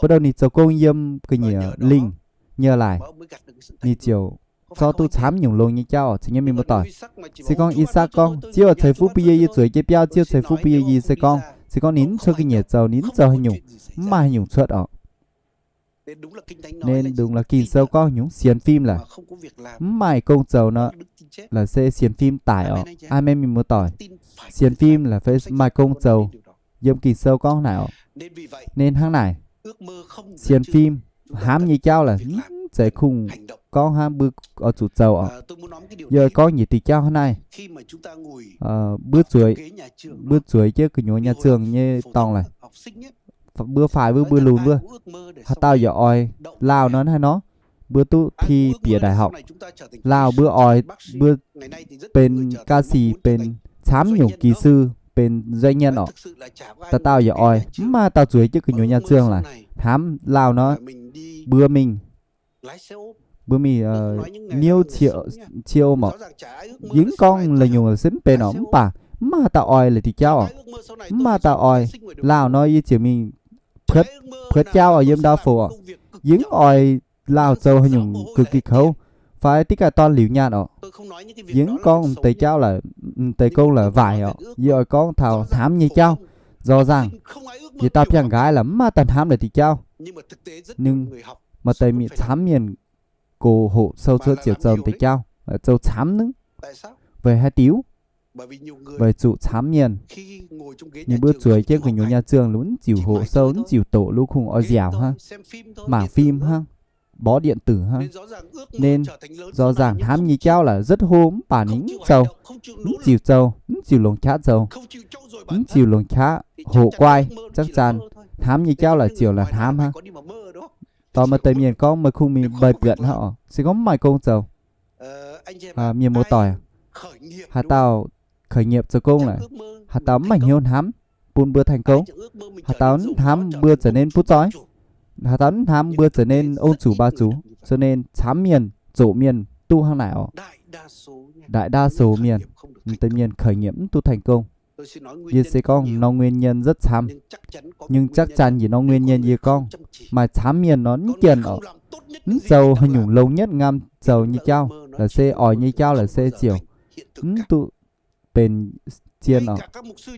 buov douh ninh zoux gong yiem ga'nyiec lingh nyei laaic, ninh ziouc zorqv duqv camv nyungc longx nyei jauv oc, caux nyei mienh muoz-doic. Se gorngv I^sakc gorngv, Ziouv ceix fuqv bun yie, yie zueiz jienv biauv, Ziouv ceix fuqv bun yie, yie se gorngv, se gorngv ninh mv cuotv ga'nyiec zoux, ninh mv zoux haaix nyungc, mv maaih haaix nyungc cuotv oc. Nên đúng là Ging-Sou gorngv nyungc sienx fim laaix, mv maaih gong zoux nor, laaix se sienx fim daic oc. Aa, mienh muoz-doic, sienx fim laaix fai maaih gong zoux, yiem Ging-Sou gorngv naaic oc. Nên hnangv naaic, sienx fim, hnamv nyei jauv laaix mv zeiz kungx gorngv hnangv, mbuo oix zuqc zoux oc. Yie oix gorngv njiec diuh jauv hnangv naaiv. Mbuo zueiz, mbuo zueiz jienv gu'nyuoz nhà trường nyei dorngx laaix, mbuo faix wuov, mbuo lunx wuov, haaix dauh yaac oix, Laauh nor hnangv nor, mbuo duqv thi bieqc đại học. Laauh mbuo oix, mbuo benx ca sĩ, benx camv nyungc kỹ sư, benx doanh nhân oc. Dauh dauh yaac oix, mv maaih dauh zueiz jienv gu'nyuoz nhà trường laaix hnamv Laauh nor, mbuo mingh, mbuo mingh niouv cie, cie oc. Yie mv gorngv la'nyungc se mv benx oc, mv baac mv maaih dauh oix la'dic jauv oc. Mv maaih dauh oix, Laauh nor yie ziouc mingh puotv jauv oc, yiem ndau-folc oc. Yie mv oix Laauh zoux haaix nyungc ga'gikc kouv, fai diqv gaax dorn liuz nyaanh oc. Yie mv gorngv m'deix jauv laaix, m'deix gong laaix waaic oc. Yie oix gorngv taux hnamv nyei jauv. Rõ ràng, yietc dauh biangh nqaaix laaix mv maaih dauh hnamv la'dic jauv. Ninh, maaih deix mienh, camv mienh gox hoqc sou cuotv ziouc zoux m'deix jauv, zoux camv nungv. Weic haaix diuc? Weic zuqc camv mienh, ninh mbuo zueiz jienv gu'nyuoz nhà trường, ninh mv ziux hoqc sou, mv ziux doqc, ninh kungx oix nziaauc hnangv, mangc phim hnangv, bó điện tử hnangv. Nên rõ ràng hnamv nyei jauv laaix rất hô mv baac ninh mv zoux, mv ziux zoux, mv ziux longc qaqv zoux, mv ziux longc qaqv hoqc guai, chắc chắn hnamv nyei jauv laaix ziouc la'hnamv hnangv. Dorh maaih deix mienh gorngv meih kungx mingh bày biện hnangv oc, se gorngv mv maaih gong zoux. Mienh muoz-doic, haaix dauh khởi nghiệp zoux gong laaix, haaix dauh mv maaih hnyouv hnamv bun mbuo thành công, haaix dauh mv hnamv mbuo za'naaiv butv zoih, haaix dauh mv hnamv mbuo za'naaiv ong zuqc baac zuqc, za'naaiv camv mienh, zoqc mienh duqv hnangv naaic oc. Đại đa số mienh, m'deix mienh khởi nghiệp mv duqv thành công. Yie se gorngv norm nguyên nhân rất camv, nhưng chắc chắn yietc norm nguyên nhân yie gorngv, maaih camv mienh nor mv jienv oc, mv zoux haaix nyungc longx nhất ngam zoux nyei jauv, laaix se oix nyei jauv laaix se ziouc mv duqv benx zien oc.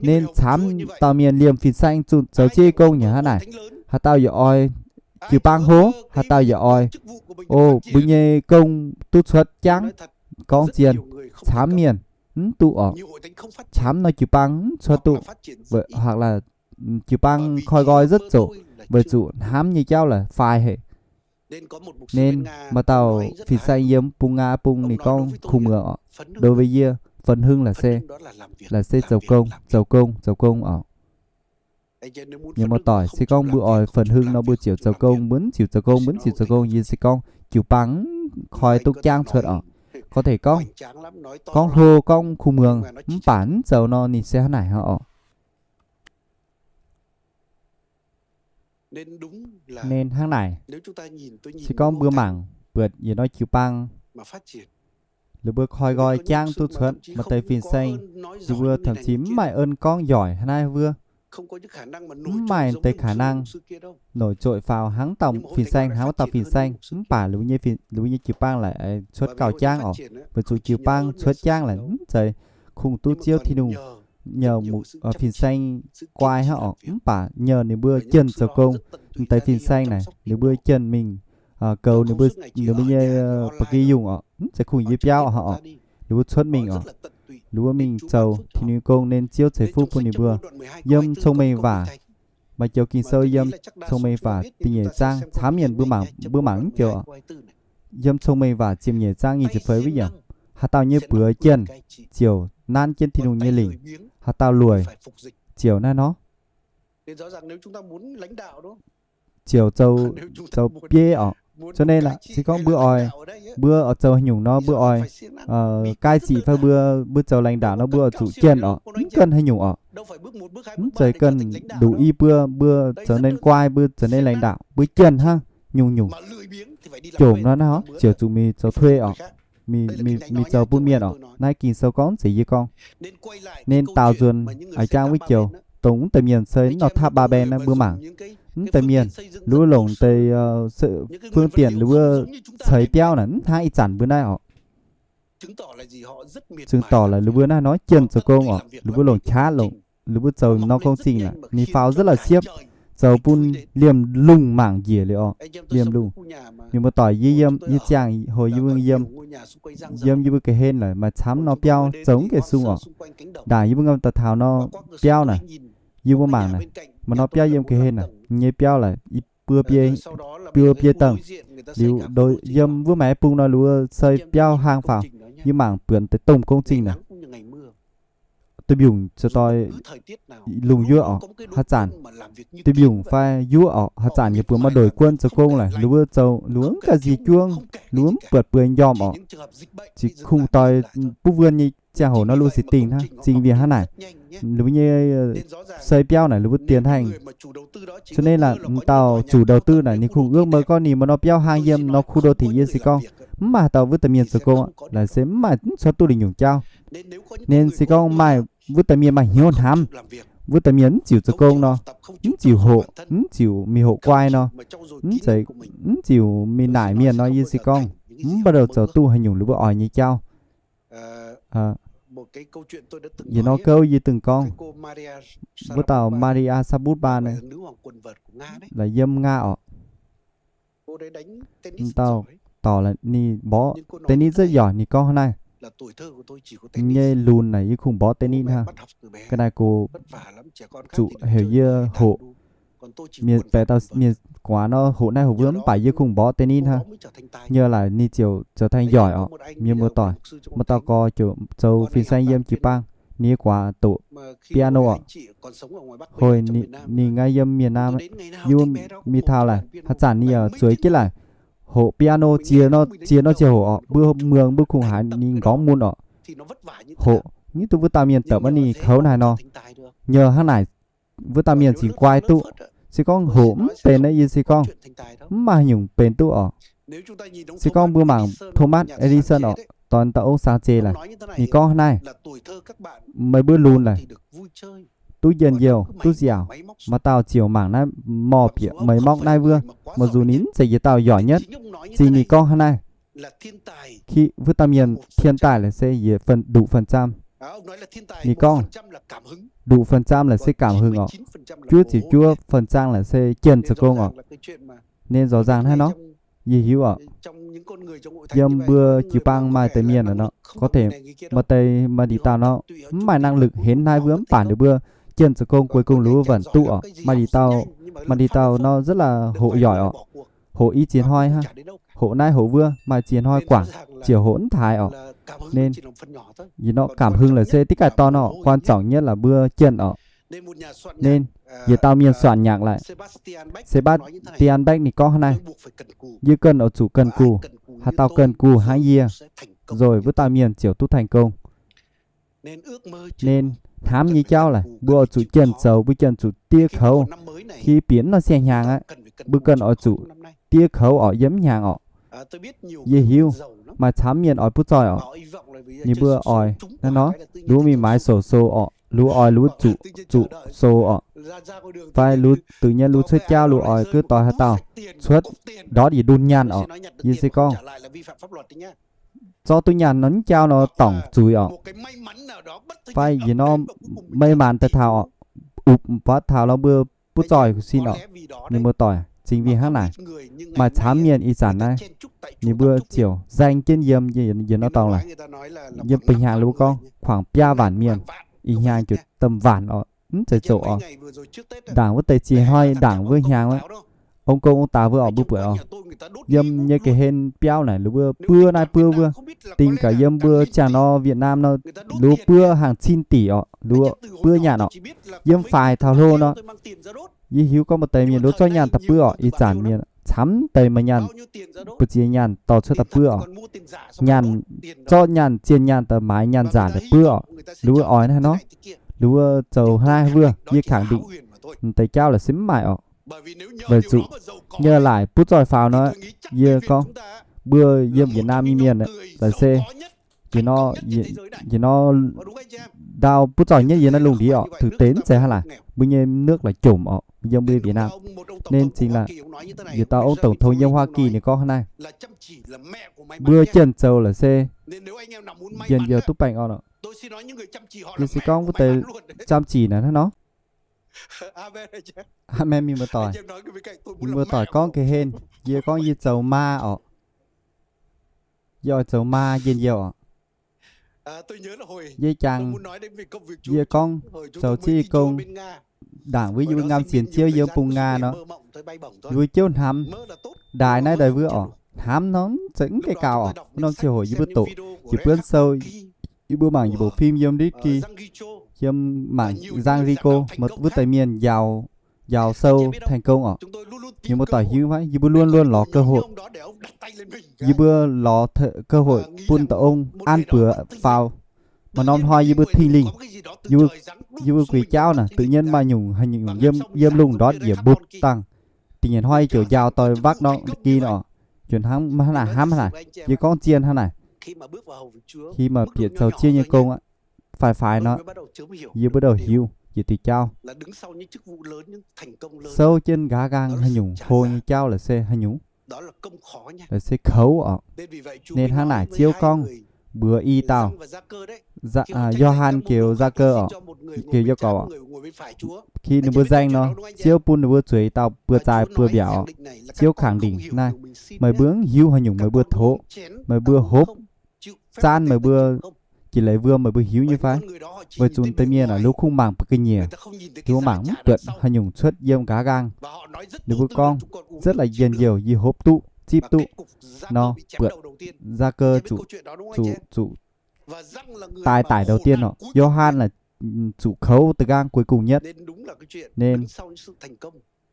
Nên camv dauh mienh liemh fin-saeng zunh zoux jienv gong nyei hnangv naaic, haaix dauh yaac oix jiu-baang hlo, haaix dauh yaac oix, o, mbuo nyei gong duqv cuotv jangv. Gorngv zien, camv mienh mv duqv oc. Camv nor jiu-baang mv cuotv duqv, hoặc là jiu-baang koi nqoi rất zoqc, weic zuqc hnamv nyei jauv laaix faix haic. Nên maaih dauh fin-saeng yiem bung Nga bung ninh gorngv kuh muonz oc, đối với yie, phấn hưng laaix se, laaix se zoux gong, zoux gong, zoux gong oc. Mienh muoz-doic, se gorngv mbuo oix phần hưng nor mbuo ziouc zoux gong, mbuo mv ziouc zoux gong, mbuo mv ziouc zoux gong, yie se gorngv jiu-baang mv koi duqv jangv cuotv oc. Có thể gorngv, gorngv hlo gorngv kuh muangx mv baac mv zoux nor ninh se hnangv naaic hnangv oc. Nên hnangv naaic, se gorngv mbuo mangc buatc yietc norm jiu-baang, lih mbuo koi nqoi jangv duqv cuotv maaih deix fin-saeng, lih mbuo thậm chí mv maaih ơn gorngv yoic hnangv naaiv wuov, mv maaih deix khả năng nổi trội faaux hnangv dauh fin-saeng, hnangv wuov dauh fin-saeng, mv baac lih mbuo nyei jiu-baang laaix cuotv gauh jangv oc. Weic zuqc jiu-baang cuotv jangv laaix mv zeiz kungx duqv Ziouv Tin-Hungh nhờ fin-saeng guai hnangv oc, mv baac nhờ ninh mbuo jienh zoux gong. Deix fin-saeng naaic ninh mbuo jienh mingh goux ninh mbuo nyei ba'gi yungh oc, mv zeiz kungx yie biauv hnangv oc. Ninh mbuo cuotv mingh oc, ninh mbuo mingh zoux Tin-Hungh gong nên Ziouv ceix fuqv bun ninh mbuo. Yiem Cong-Mengh Waac, maaih joux Ging-Sou yiem Cong-Mengh Waac da'nyeic zaang, camv mienh mbuo mangc, mbuo mangc mv joux oc. Yiem Cong-Mengh Waac ziepc nyeic zaang nyic ziepc feix wuov yiemc, haaix dauh nyei buoz jienh ziouc nanv jienv Tin-Hungh nyei lingc, haaix dauh lueic ziouc naaiv nor ziouc zoux, zoux bieiv oc. Cho nên là se gorngv mbuo oix, mbuo oix zoux haaix nyungc nor mbuo oix cai trị fai mbuo, mbuo zoux lãnh đạo nor mbuo oix zuqc jienh oc, mv ganh haaix nyungc oc. Mv zeiz ganh đủ i buo, mbuo zoux nên guai, mbuo zoux nên lãnh đạo, mbuo jienh hnangv, nyungc-nyungc jomc nor naaiv ziouc zuqc mingh zoux thuê oc, mingh zoux bun mienh oc. Naaiv Ging-Sou gorngv zeiz yie gorngv. Nên daaux nzuonx a'jang wuov joux, dongh mv deix mienh se nor thapv ba ben naaiv mbuo mangc. Mv deix mienh, lih wuov longc deix phương tiện lih wuov ceix biauv naaic mv hnangv ih zanc mbuo naaiv oc. Chứng tỏ là lih mbuo naaiv nor jienh zoux gong oc, lih mbuo longc qaqv longc, lih mbuo zoux norm gong zingh naaic ninh faaux rất là siepv, zoux bun liemh lungh mangc njiec liuz oc, liemh lungh. Mienh muoz-doic, yie yiem, yie ziangh hoc yie mbuo yiem, yiem yie mbuo ga'hlen naaic maaih camv norm biauv zoux mv gaengh sung oc. Ndaangc yie mbuo ngam daaih taux norm biauv naaic, yie mbuo mangc naaic, maaih norm biauv yiem ga'hlen naaic, nyei biauv laaic i buo biei, buo biei dangh. Liuz yiem wuov maaih bung nor liuz wuov se biauv hlang faaux, yie mangc buonc deix domh gong zingh naaic, duih mbiungc zoux doix lungh yuoqv oc, haaix zanc duih mbiungc fai yuoqv oc, haaix zanc yaac buatc maaih ndoic guon zoux gong laaic, liuz wuov zoux, liuz wuov mv ganh nziec juov, liuz wuov mv buatc bueix njormh oc. Ziouc kungx doix buv wuonh nyei ziangh hoc nor luv sic dingh hnangv, zingh mbienc hnangv naaic. Liuz mbuo nyei sei biauv naaic liuz mbuo dienx haengh. Cho nên là m'dauh chủ đầu tư naaic ninh kungx ước mơ gorngv ninh maaih norm biauv hlang yiem norm khu đô thị yie se gorngv mv maaih haaix dauh wuov deix mienh zoux gong aqv, laaic se mv maaih, mv cuotv duqv lingh nyungc jauv. Nên se gorngv maaih wuov deix mienh maaih hnyouv hnamv, wuov deix mienh mv ziouc zoux gong nor, mv ziouc hoqc, mv ziouc mingh hoqc guai nor, mv zeiz, mv ziouc mingh naaic mienh nor, yie se gorngv mv baac douh zoux duqv haaix nyungc liuz mbuo oix nyei jauv. Yietc norm gouv yie dingh gorngv wuov dauh Maria Sharapova naaiv, laaix yiem Nga oc. Dauh dorc ninh mborqv tennis rất giỏi, ninh gorngv hnangv naaiv, nyei lunx naaic yie kungx mborqv tennis hnangv. Ga'naaiv gox zuqc heuc yie hoqc, mienh baeqc dauh mienh guaax nor hoqc naaiv hoqc wuov, mv baac yie kungx mborqv tennis hnangv. Nyei laaic ninh ziouc zoux thành giỏi oc. Mienh muoz-doic, maaih dauh gorx ziouc zoux fin-saeng yiem jiu-baang, ninh nyei guaax doqc piano oc. Hoi ninh nqaai yiem miền Nam, yie mbuo mingh taux laaic haaix zanc ninh yaac zueiz jienv laaic hoqc piano, ziex nor ziex hoqc oc. Mbuo muangx mbuo kungx haiz ninh nqorngv mun oc. Hoqc, mv duqv wuov dauh mienh dapv maiv ninh kouv naaiv nor. Nyei hnangv naaic, wuov dauh mienh cingx guai duqv. Se gorngv hoqc mv benx naaiv, yie se gorngv mv maaih haaix nyungc benx duqv oc. Se gorngv mbuo mangc Thomas Edison oc, dorn dauh ong saang zeiz laaic, ninh gorngv hnangv naaiv, meih mbuo lunx laaic duqv njien-youh, duqv nziaauc. Maaih dauh ziouc mangc naaiv mor bieqc máy móc naaiv wuov, mặc dù ninh mv zeiz yietc dauh giỏi nhất, zingh ninh gorngv hnangv naaiv, wuov dauh mienh thiên tài laaic se yietc phần, đủ phần trăm. Ninh gorngv đủ phần trăm laaic se cảm hứng oc. Juov ziepc juov phần trăm laaic se jienh zoux gong oc. Nên rõ ràng hnangv nor, yie hiuv oc, yiem mbuo jiu-baang maaih deix mienh nor, có thể maaih deix, maaih ndie dauh nor mv maaih năng lực hến naaiv wuov, mv baac ninh mbuo jienh zoux gong cuối cùng liuz wuov vẫn duqv oc. Maaih ndie dauh, maaih ndie dauh nor rất là hoqc giỏi oc. Hoqc i ziex hnoi hnangv, hoqc naaiv hoqc wuov, maaih ziex hnoi guangc ziouc hoqc mv taaix oc. Nên yietc norm cảm hứng laaic se dingv gaax dorn oc, quan trọng nhất là mbuo jienh oc. Nên yietc dauh mienh soạn nhạc laaic, Sebastian Bach ninh gorngv hnangv naaiv, yie ganh oix zuqc cần cù, haaix dauh cần cù hnangv yie, rồi wuov dauh mienh ziouc duqv thành công. Nên hnamv nyei jauv laaic, mbuo oix zuqc jienh zoux, mbuo jienh zuqc diev koux. Khi bieqc norm siang-hnyangx aqv, mbuo ganh oix zuqc diev koux orqc, yiem hnyangx orqc. Yie hiuv maaih camv mienh oix butv zoih orqc. Ninh mbuo oix hnangv nor, luv mingh maaiz sổ số orqc, luv oix luv zuqc, zuqc số orqc, fai luv tự nhiên luv cuotv jauv, luv oix gux doix haaix dauh cuotv ndortv yietc ndun nyaanh orqc. Yie se gorngv zorqv duqv nyaanh nor, jauv nor dorngc zuiz orqc. Fai yietc norm may mànc daaih taux orqc, upv mbatv taux nor mbuo butv zoih sin orqc. Mienh muoz-doic, chính vì hnangv naaic, maaih camv mienh ih zanc naaiv, ninh mbuo ziouc nzaeng jienv yiem, yiem nor dorngx laaix, yiem ba'hnyangx ninh mbuo gorngv khoảng biaa vạn mienh, ih hnyangx ziouc tâm vạn orqc, mv zeiz zoqc orqc. Ndaangc wuov deix ziex hnoi ndaangc wuov hnyangx wuov, ong gong ong daax wuov orqc, mbuo buatc orqc, yiem nyei ga'hlen biauv naaic, ninh mbuo buov naaiv buov wuov, dingh gaax yiem mbuo ziangh nor Việt Nam nor, ninh mbuo buov hàng cin tỷ orqc, ninh mbuo buov nyaanh orqc. Yiem faix taux hlo nor, yie hiuv gorngv maaih deix mienh ninh mbuo zorqv nyaanh daaih buov orqc. Ih zanc mienh camv deix maaih nyaanh, mbu'ziex nyaanh dorh cuotv daaih buov orqc. Nyaanh, zorqv nyaanh, zien nyaanh daaih maaiz nyaanh nzaanc daaih buov orqc. Ninh mbuo oix hnangv nor, ninh mbuo zoux hnangv naaiv wuov, yie khẳng định deix jauv laaix se mv maaih orqc. Weic zuqc yie laaic butv zoih faaux nor, yie gorngv mbuo yiem Việt Nam nyei mienh laaix se yietc nor, yietc nor ndau butv zoih nyetv yiem naaiv lungh ndiev orqc, thực tế mv zeiz hnangv naaic. Mbuo nyei nước laaix jomc orqc, yiem mbuo Việt Nam. Nên chính là yietc dauh ong tổng thống yiem Hoa Kỳ ninh gorngv hnangv naaiv, mbuo jienh zoux laaix se njien-youh duqv baengh orn orqc. Yie se gorngv wuov deix chăm chỉ naaiv hnangv nor. Aamen, mienh muoz-doic. Mienh muoz-doic gorngv ga'hlen, yie gorngv yie zoux maa orqc. Yie oix zoux maa njien-youh orqc. Yie jangx, yie gorngv zoux ziex gong, ndaangc wuov yie mbuo ngamv sienx Ziouv yiem bung Nga nor, yie mbuo jiouv hnamv, ndaaix naaiv ndaaix wuov orqc, hnamv norm zeiz mv gaengh gaux orqc. Wuov norm ziangh hoc yie mbuo doqc, yie mbuo buonv sou, yie mbuo mangc yie mbuo phim yiem Litgi, yiem mangc Zhang Rico, wuov deix mienh njaaux, njaaux sou thành công orqc. Mienh muoz-doic hiuv fai, yie mbuo luôn luôn lorz cơ hội, yie mbuo lorz cơ hội bun da'ong an buoz faaux. Maaih norm hnoi yie mbuo thinh lingh, yie mbuo gueix jauv naaic tự nhiên maaih nyungc haaix nyungc yiem lungh ndortv njiec mbutv dangh. Da'nyeic hnoi ziouc njaaux doix vakv norm Litgi orqc. Ziouc hnangv hnangv naaic, hnamv hnangv naaic, yie gorngv zien hnangv naaic. Khi maaih bieqc zoux Ziouv nyei gong aqv, faix-faix nor, yie mbuo douh hiuv yietc diuh jauv, souv jienv nqa'haav nqaang haaix nyungc hlo nyei jauv laaix se haaix nyungc, laaix se koux orqc. Nên hnangv naaic Ziouv gorngv mbuox i dauh, Yo^han geux Yakơ orqc, geux Yakơ orqc, khi ninh mbuo nzaeng nor, Ziouv bun ninh mbuo zueiz dauh buoz-zaaix buoz-mbiaauc orqc. Ziouv khẳng định naaiv, meih mbuo mv hiuv haaix nyungc meih mbuo tov, meih mbuo hopv zaanv meih mbuo jiex leiz wuom meih mbuo hiuv nyei fai? Weic zuqc deix mienh aah, ninh mbuo kungx mangc mbuo ga'nyiec, ninh mbuo mangc mv buatc haaix nyungc cuotv yiem nqa'haav nqaang. Ninh mbuo gorngv, rất là njien-youh, yie hopv duqv, zipv duqv nor, buatc Yakơ zuqc, zuqc, zuqc daaih daic đầu tiên orqc. Yo^han là zuqc koux da'nqaang cuối cùng nhất. Nên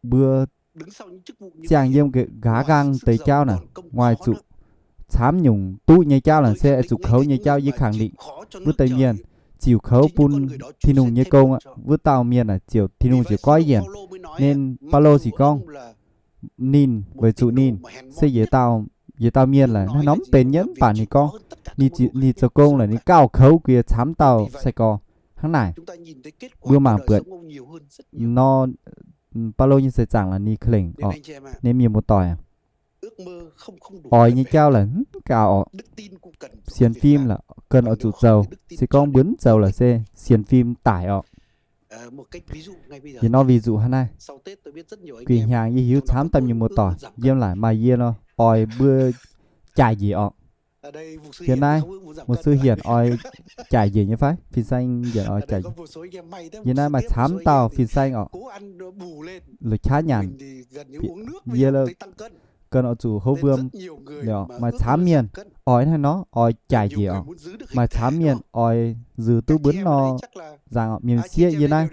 mbuo ziangh yiem nqa'haav nqaang deix jauv naaic, nguaaic zuqc camv nyungc duqv nyei jauv naaic se zuqc koux nyei jauv. Yie khẳng định wuov deix mienh ziouc koux bun Tin-Hungh nyei gong aqv. Wuov dauh mienh naaic ziouc Tin-Hungh ziouc goiv yienc. Nên Baulo ziouc gorngv ninh, weic zuqc ninh se yietc dauh, yietc dauh mienh laaix hnangv nor mv benx nyei, mv baac ninh gorngv ninh, ninh zoux gong laaix ninh gauh koux gux camv dauh sai-gorx. Hnangv naaic, mbuo mangc buatc nor, Baulo nyei seix zaangc laaix ninh ka'lengc orqc. Nên mienh muoz-doic, oix nyei jauv laaix mv gaux orqc. Sienx fim laaix ganh oix zuqc zoux. Se gorngv mbuo mv zoux laaix se sienx fim daic orqc. Yietc norm ví dụ hnangv naaiv. Guinh hnyangx yie hiuv camv daaih mienh muoz-doic yiem laaic maaih yie nor oix mbuo jaaix njiec orqc. Yiem naaiv, mục sư hiển oix jaaix njiec nyei fai? Fin-saeng hiển oix jaaix. Yiem naaiv maaih camv dauh fin-saeng orqc, la'qaqv nyanc. Yie ganh oix zuqc hopv wuom. Maaih camv mienh oix hnangv nor oix jaaix njiec orqc. Maaih camv mienh oix nzuih duqv mbuo nor nzangc orqc. Mienh sieqv yiem naaiv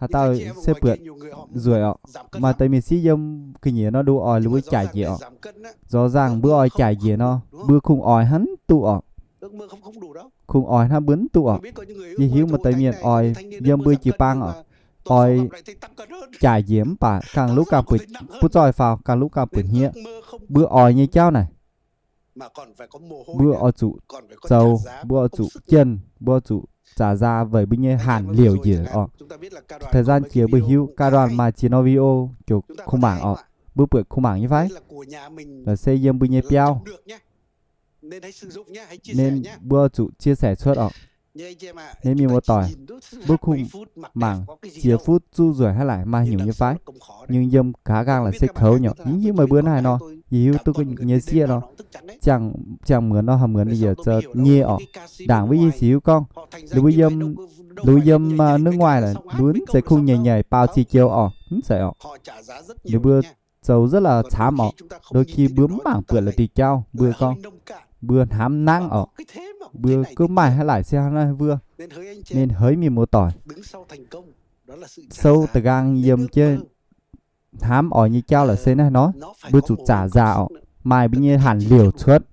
Haaix dauh se buatc nzueic orqc. Maaih deix mienh sieqv yiem ga'nyiec nor nduov oix ninh mbuo jaic njiec orqc. Rõ ràng mbuo oix jaic njiec nor, mbuo kungx oix hnangv duqv orqc. Kungx oix hnangv mbuo mv duqv orqc. Yie hiuv maaih deix mienh oix yiem mbuo jiu-baang orqc, oix jaic njiec mv baac ganh luv ganh buoz, butv zoih faaux ganh luv ganh buoz hniev. Mbuo oix nyei jauv naaic, mbuo oix zuqc zoux, mbuo oix zuqc jienh, mbuo oix zuqc zaqc nzaa weic mbuo nyei hanc liouc njiec orqc. Thời gian jiex mbuo hiuv giai đoạn maaih ziex norm video ziouc kungx mangc orqc. Mbuo buatc kungx mangc nyei fai? Laaix se yiem mbuo nyei biauv. Nên mbuo zuqc chia sẻ cuotv orqc. Nên mienh muoz-doic, mbuo kungx mangc ziex phút zuqc nzueic hnangv laaic maaih haaix nyungc nyei fai? Nhưng yiem gaax nqaang laaix se kouv nyei orqc. Yie hiuv meih mbuo hnangv haaix nor, yie hiuv duqv nyei sieqv nor, ziangh muonz nor haaix muonz ninh yaac zoux nyei orqc. Ndaangc wuov yie se hiuv gorngv, ninh mbuo yiem, ninh mbuo yiem nước ngoài laaix ninh mbuo mv zeiz kungx nyeic nyeic baaux ziex joux orqc, mv zeiz orqc. Ninh mbuo zoux rất là thảm orqc. Đôi khi mbuo mv mangc buatc la'diuh jauv, mbuo gorngv mbuo hnamv nangv orqc, mbuo gov maaih hnangv laaic se hnangv naaiv wuov. Nên hỡi mienh muoz-doic, sâu taux nqaang yiem jienv hnamv oix nyei jauv laaix se naaiv nor, mbuo zuqc zaqc nzaa orqc, maaih mbuo nyei hanc liouc cuotv.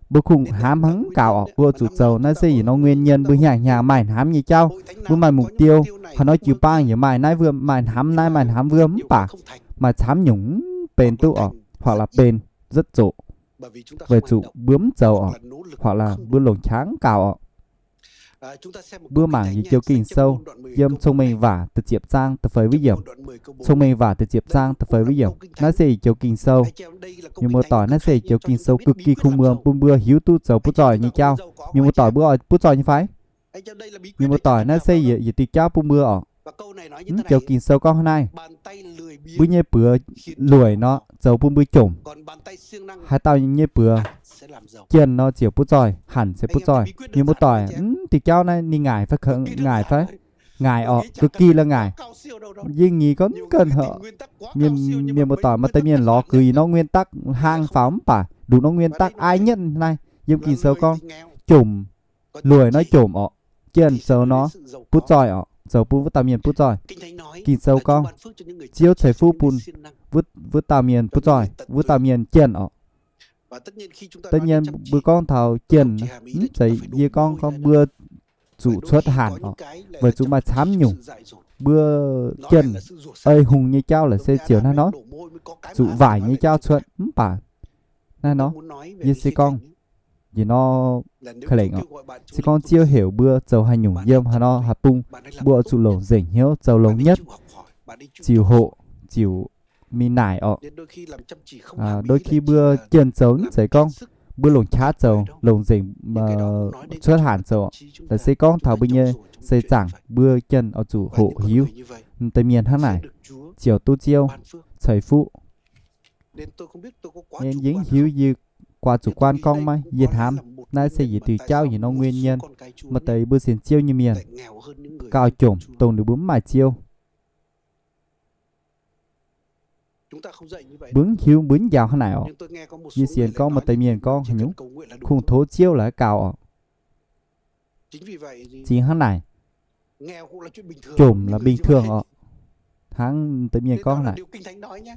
Mbuo kungx hnamv hnangv gaux orqc, mbuo zuqc zoux. Naaiv se yietc norm nguyên nhân mbuo hnyangx-hnyangx maaih hnamv nyei jauv. Mbuo maaih mục tiêu, haaix nor jiu-baang yaac maaih naaiv wuov, maaih hnamv naaiv maaih hnamv wuov mv baac maaih camv nyungc mv benx duqv orqc, hoặc là benx rất dårligt, weic zuqc mbuo mv zoux orqc, hoặc là mbuo longc qaqv gaux orqc. Mbuo mangc yietc joux Ging-Sou, yiem Thông Minh Vả da'ziepc zaang da'feix wuov yiemc. Thông Minh Vả da'ziepc zaang da'feix wuov yiemc. Naaiv se yietc joux Ging-Sou. Mienh muoz-doic, naaiv se yietc joux Ging-Sou cực kỳ khủng bố bun mbuo hiuv duqv zoux butv zoih nyei jauv. Mienh muoz-doic, mbuo oix butv zoih nyei fai? Mienh muoz-doic, naaiv se yietc, yietc diuh jauv bun mbuo orqc. Mv joux Ging-Sou gorngv hnangv naaiv, mbuo nyei buoz lueic nor zoux bun mbuo jomc. Haaix dauh nyei buoz jienh nor ziouc butv zoih, hanc se butv zoih. Mienh muoz-doic, mv diuh jauv naaiv ninh ngaaic fai, ngaaic fai? Ngaaic orqc, cực kỳ là ngaaic. Yie ngii gorngv ganh haic. Mienh muoz-doic, maaih deix mienh lorz gux yietc norm nguyên tắc hlang faaux mv baac nduqc norm nguyên tắc ai nhất naaiv yiem Ging-Sou gorngv, jomc, lueic nor jomc orqc, jienh zoux nor butv zoih orqc, zoux bun wuov dauh mienh butv zoih. Ging-Sou gorngv, Ziouv ceix fuqv bun wuov dauh mienh butv zoih, wuov dauh mienh jienh orqc. Tất nhiên mbuo gorngv taux jienh, mv zeiz yie gorngv, gorngv mbuo zuqc cuotv hanc orqc, weic zuqc maaih camv nyungc. Mbuo jienh ei hungh nyei jauv laaix se ziouc naaiv nor, zuqc waaic nyei jauv cuotv mv baac naaiv nor, yie se gorngv, yietc norm ka'lengc orqc, se gorngv Ziouv heuc mbuo zoux haaix nyungc yiem haaix nor haaix bung, mbuo oix zuqc longc nzengc hnyouv zoux longx nhất, ziouc hoqc, ziouc mingh naaic orqc. Đôi khi mbuo jienh zoux mv zeiz gorngv mbuo longc qaqv zoux, longc nzengc cuotv hanc zoux orqc. Laaix se gorngv taux mbuo nyei seix zaangc, mbuo jienh oix zuqc hoqc hiuv deix mienh hnangv naaic, ziouc duqv Ziouv ceix fuqv. Nên yie mv hiuv yie guaax zuqc guanh gorngv maiv, yie hnamv naaiv se yietc diuh jauv yietc norm nguyên nhân maaih deix mbuo sienx Ziouv nyei mienh gauh jomc dongh ninh mbuo mv maaih Ziouv. Mbuo mv hiuv, mbuo mv njaaux hnangv naaic orqc. Yie sienx gorngv maaih deix mienh gorngv haaix nyungc, kungx tov Ziouv laaix gaux orqc. Zingx hnangv naaic, jomc là bình thường orqc. Hnangv deix mienh gorngv naaic,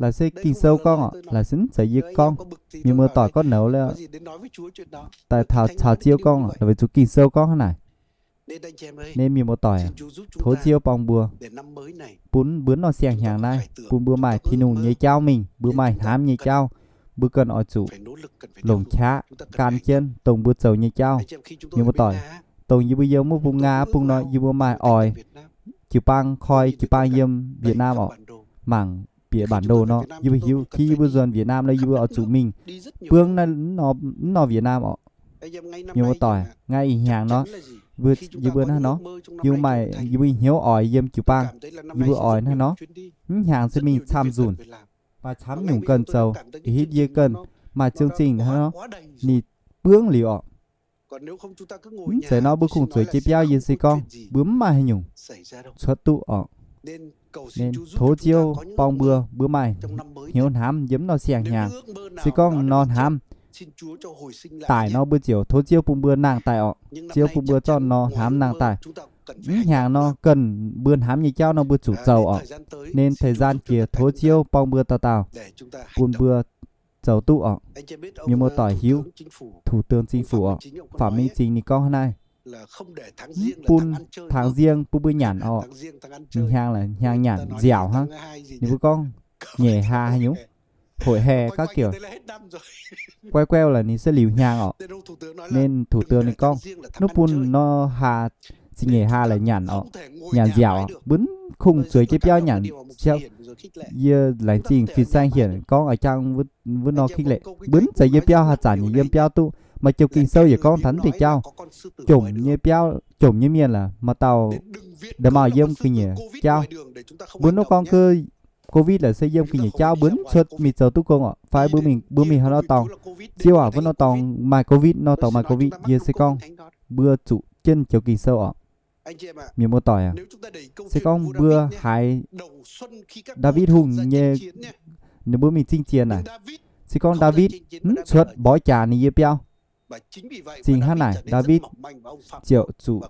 laaix se Ging-Sou gorngv orqc, laaix se mv zeiz yie gorngv. Mienh muoz-doic gorngv nouz liuz daaih taux caux Ziouv gorngv, laaix weic zuqc Ging-Sou gorngv hnangv naaic. Nên mienh muoz-doic, tov Ziouv borng mbuo, bun mbuo nor siang-hnyangx naaiv bun mbuo maaih Tin-Hungh nyei jauv mingh, mbuo maaih hnamv nyei jauv, mbuo ganh oix zuqc longc qaqv gan jienv dongh mbuo zoux nyei jauv. Mienh muoz-doic, dongh yie mbuo yiem wuov bung Nga bung nor, yie mbuo maaih oix jiu-baang koi jiu-baang yiem Việt Nam orqc, mangc bieqc bản đồ nor, yie mbuo hiuv ki yie mbuo nzuonx Việt Nam nor, yie mbuo oix zuqc mingh buangv naaiv nor Việt Nam orqc. Mienh muoz-doic, nqaai ih hnyangx nor, yie mbuo hnangv nor, yie mbuo maaih, yie mbuo hnyouv oix yiem jiu-baang, yie mbuo oix hnangv nor, mv hnyangx se mingh camv nzunc, maaih camv nyungc ganh zoux, ih hitv yie ganh maaih ziouv zingh hnangv nor, ninh buangv liuz orqc. Mv zeiz nor mbuo kungx zueiz jiex biauv yie se gorngv mbuo mv maaih haaix nyungc cuotv duqv orqc. Nên tov Ziouv borng mbuo, mbuo maaih hnyouv hnamv yiem nor siang-hnyangx. Se gorngv nor hnamv daic nor mbuo ziouc tov Ziouv bun mbuo nangh daaih orqc. Ziouv bun mbuo zorqv nor hnamv nangh daaih. Mv hnyangx nor, ganh mbuo hnamv nyei jauv nor mbuo zuqc zoux orqc. Nên thời gian jiex tov Ziouv borng mbuo dauh dauh, bun mbuo zoux duqv orqc. Mienh muoz-doic hiuv, thủ tướng chính phủ orqc, Phạm Minh Chính ninh gorngv hnangv naaiv, mv bun tháng riêng bun mbuo nyanc orqc. Hnyangx laaix hnyangx nyanc nziaauc hnangv. Ninh mbuo gorngv nyeic hlaax haaix nyungc, hội hè các kiểu, quay quay laaix ninh se liuz hnyangx orqc. Nên thủ tướng ninh gorngv, mv bun nor hlaax, zinh nyeic hlaax laaix nyanc orqc, nyanc nziaauc orqc, mbuo mv kungx zueiz jienv biauv nyanc. Yie laengz zingh fin-saeng hiển gorngv a'jang wuov nor khích lệ, mbuo mv zeiz yiem biauv haaix zanc yaac yiem biauv duqv. Maaih joux Ging-Sou yaac gorngv taux naaiv deix jauv. Jomc nyei biauv, jomc nyei mienh laaix maaih dauh nda'maauh yiem ga'nyiec jauv. Mbuo nov gorngv gaax covid laaix se yiem ga'nyiec jauv, mbuo mv cuotv mingh zoux duqv gong orqc. Fai mbuo mingh, mbuo mingh haaix nor dorngx, Ziouv aac, wuov nor dorngx maaih covid, nor dorngx maaih covid. Yie se gorngv mbuo zuqc jienv joux Ging-Sou orqc. Mienh muoz-doic aac, se gorngv mbuo haiz Ndaawitv Hungh nyei, ninh mbuo mingh zingh ziex naaic, se gorngv Ndaawitv mv cuotv mborqv jaax ninh yie biauv, zingh hnangv naaic Ndaawitv ziouc zuqc,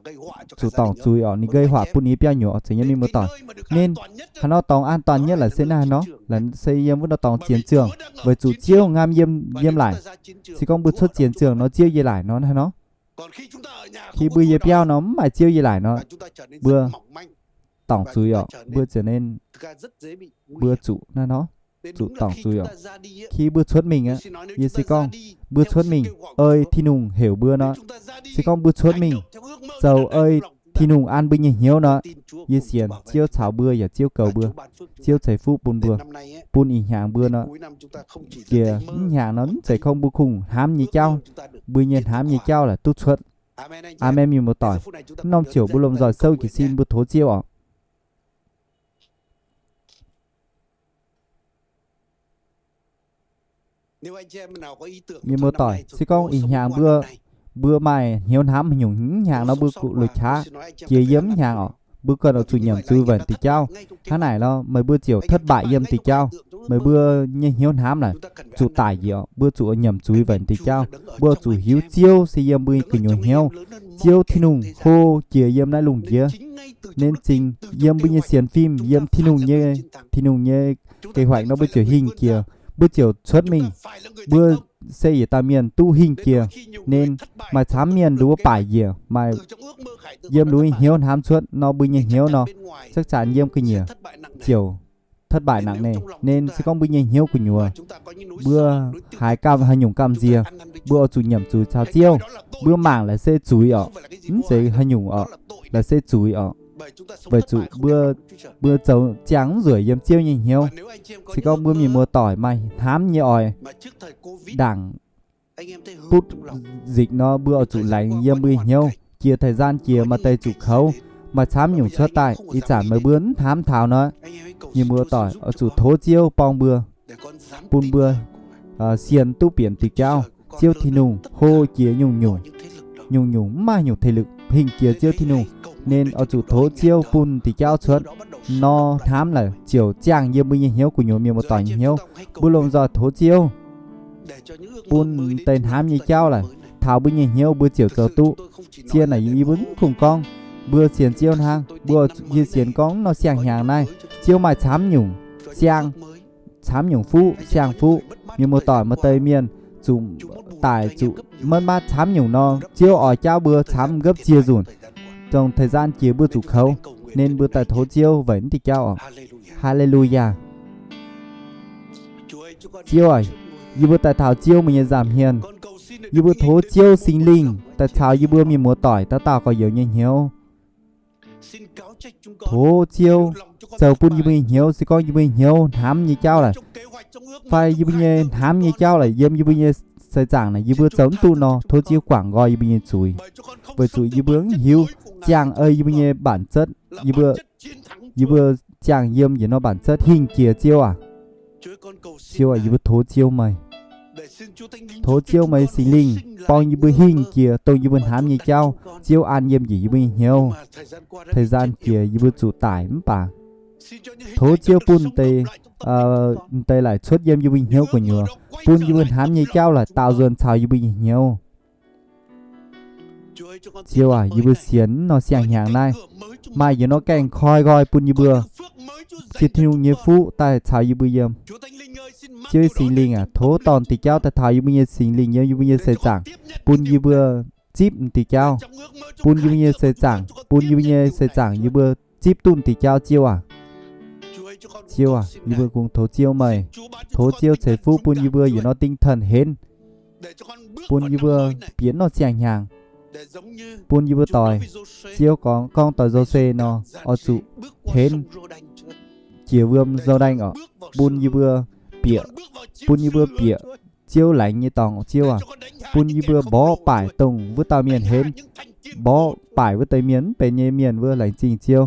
zuqc dorngc zuiz orqc, ninh gây họa bun ninh yie biauv nyuoz orqc, zeiz nyei mienh muoz-doic. Nên haaix nor dorngx an toàn nhất laaix se naaiv haaix nor, laaix se yiem wuov nor dorngx zienx zường, weic zuqc Ziouv ngamv yiem, yiem laaic. Se gorngv mbuo cuotv zienx zường nor, Ziouv yiem laaic nor, hnangv nor. Khi mbuo yiem biauv nor mv maaih Ziouv yiem laaic nor, mbuo dorngc zuiz orqc, mbuo ziouc nên, mbuo zuqc hnangv nor, zuqc dorngc zuiz orqc. Khi mbuo cuotv mingh aqv, yie se gorngv mbuo cuotv mingh ei Tin-Hungh heuc mbuo nor, se gorngv mbuo cuotv mingh zoux ei Tin-Hungh an mbuo nyei hnyouv nor, yie sienx Ziouv caux mbuo yaac Ziouv goux mbuo. Ziouv ceix fuqv bun mbuo, bun ih hnyangx mbuo nor, jiex mv hnyangx nor mv zeiz gorngv mbuo kungx hnamv nyei jauv, mbuo nyei hnamv nyei jauv laaix duqv cuotv. Aamen, mienh muoz-doic. Norm ziouc mbuo lomh nzoih souv jiez sin mbuo tov Ziouv orqc. Mienh muoz-doic, se gorngv ih hnyangx mbuo, mbuo maaih hnyouv hnamv haaix nyungc, mv hnyangx nor mbuo loz-qaqv jiex yiem mv hnyangx orqc, mbuo ganh oix zuqc nyiemc zuiz weic diuh jauv. Hnangv naaic nor meih mbuo ziouc thất bại yiem diuh jauv. Meih mbuo nyei hnyouv hnamv naaic zuqc daic njiec orqc, mbuo zuqc nyiemc zuiz weic diuh jauv. Mbuo zuqc hiuv Ziouv se yiem mbuo gu'nyuoz hnyouv. Ziouv Tin-Hungh hlo jiex yiem naaiv lungh ndiev, nên zingh yiem mbuo nyei sienx fim, yiem Tin-Hungh nyei, Tin-Hungh nyei kế hoạch nor mbuo ziouc hingh jiex, mbuo ziouc cuotv mingh. Mbuo se yietc dauh mienh duqv hingh jiex, nên maaih camv mienh nduov baaic njiec, maaih yiem nduov hnyouv hnamv cuotv nor, mbuo nyei hnyouv nor, chắc chắn yiem ga'nyiec ziouc thất bại nặng nề. Nên se gorngv mbuo nyei hnyouv gu'nyuoz, mbuo haiz gamh haaix nyungc gamh nziex, mbuo oix zuqc nyiemc zuiz caux Ziouv. Mbuo mangc laaix se zuiz orqc, mv zeiz haaix nyungc orqc, laaix se zuiz orqc. Weic zuqc mbuo, mbuo zoux ziangh mv nzueic yiem Ziouv nyei hnyouv. Se gorngv mbuo mienh muoz-doic maaih hnamv nyei oix, ndaangc butv nzikc nor mbuo oix zuqc laengz yiem mbuo hnyouv. Jiex thời gian jiex maaih deix zuqc kouv, maaih camv nyungc cuotv daaih. Ih zanc meih mbuo mv hnamv taux nor, mienh muoz-doic oix zuqc tov Ziouv borng mbuo, bun mbuo sienx duqv bieqc diuh jauv. Ziouv Tin-Hungh hlo jiex nyungc-nyungc, nyungc-nyungc mv maaih nyungc thể lực hingh jiex Ziouv Tin-Hungh, nên oix zuqc tov Ziouv bun diuh jauv cuotv. Nor hnamv laaix ziouc ziangh yiem mbuo nyei hnyouv gu'nyuoz, mienh muoz-doic nyei hnyouv. Mbuo lomh nzoih tov Ziouv bun deix hnamv nyei jauv laaix taux mbuo nyei hnyouv mbuo ziouc zoux duqv. Zien naaic yie mbuo mv kungx gorngv mbuo sienx Ziouv hnangv, mbuo yie sienx gorngv nor siang-hnyangx naaiv Ziouv maaih camv nyungc siang, camv nyungc fuqv siang-fuqv. Mienh muoz-doic maaih deix mienh zuqc daic zuqc maiv maaih camv nyungc nor, Ziouv oix jauv mbuo camv gapv ziex nzunc, dongh thời gian jiex mbuo zuqc kouv, nên mbuo daaih tov Ziouv weic naaiv diuh jauv orqc. Haa^le^lu^yaa. Ziouv aac, yie mbuo daaih taux Ziouv meih nyei nza'hmien. Yie mbuo tov Ziouv Singx Lingh daaih caux yie mbuo mienh muoz-doic dauh dauh gorx-youz nyei hnyouv. Tov Ziouv zoux bun yie mbuo nyei hnyouv, se gorngv yie mbuo nyei hnyouv hnamv nyei jauv laaix, fai yie mbuo nyei hnamv nyei jauv laaix yiem yie mbuo nyei seix zaangc naaic yie mbuo zoux mv duqv nor, tov Ziouv guangc nqoi yie mbuo nyei zuiz. Weic zuqc yie mbuo mv hiuv ziangh ei yie mbuo nyei bản chất, yie mbuo, yie mbuo ziangh yiem yietc norm bản chất hingh jiex Ziouv aac. Ziouv aac, yie mbuo tov Ziouv meih. Tov Ziouv meih Singx Lingh borng yie mbuo hingh jiex dongh yie mbuo hnamv nyei jauv. Ziouv an yiem njiec yie mbuo nyei hnyouv. Thời gian jiex yie mbuo zuqc daic mv baac tov Ziouv bun deix, deix laaix cuotv yiem yie mbuo nyei hnyouv gu'nyuoz, bun yie mbuo hnamv nyei jauv laaix daaux nzuonx caux yie mbuo nyei hnyouv. Ziouv aac, yie mbuo sienx nor siang-hnyangx naaiv, maaih yietc norm gaengh koi nqoi bun yie mbuo, sienx Tin-Hungh nyei fuqv daaih caux yie mbuo yiem. Ziouv Singx Lingh aac, tov dorh diuh jauv daaih taux yie mbuo nyei Singx Lingh yiem yie mbuo nyei seix zaangc, bun yie mbuo zipv diuh jauv, bun yie mbuo nyei seix zaangc, bun yie mbuo nyei seix zaangc yie mbuo zipv duqv diuh jauv. Ziouv aac, Ziouv aac, yie mbuo kungx tov Ziouv meih, tov Ziouv ceix fuqv bun yie mbuo yietc norm tinh thần henv, bun yie mbuo bieqc norm siang-hnyangx, bun yie mbuo doix, Ziouv gorngv, gorngv doix Njoux-se nor, oix zuqc henv jiex wuom Njoux-daeng oc, bun yie mbuo bieqc, bun yie mbuo bieqc Ziouv laengz nyei dorngx. Ziouv aac, bun yie mbuo mborqv baaic dongh wuov dauh mienh henv, mborqv baaic wuov deix mienh, mv benx nyei mienh wuov. Laengz zingh Ziouv.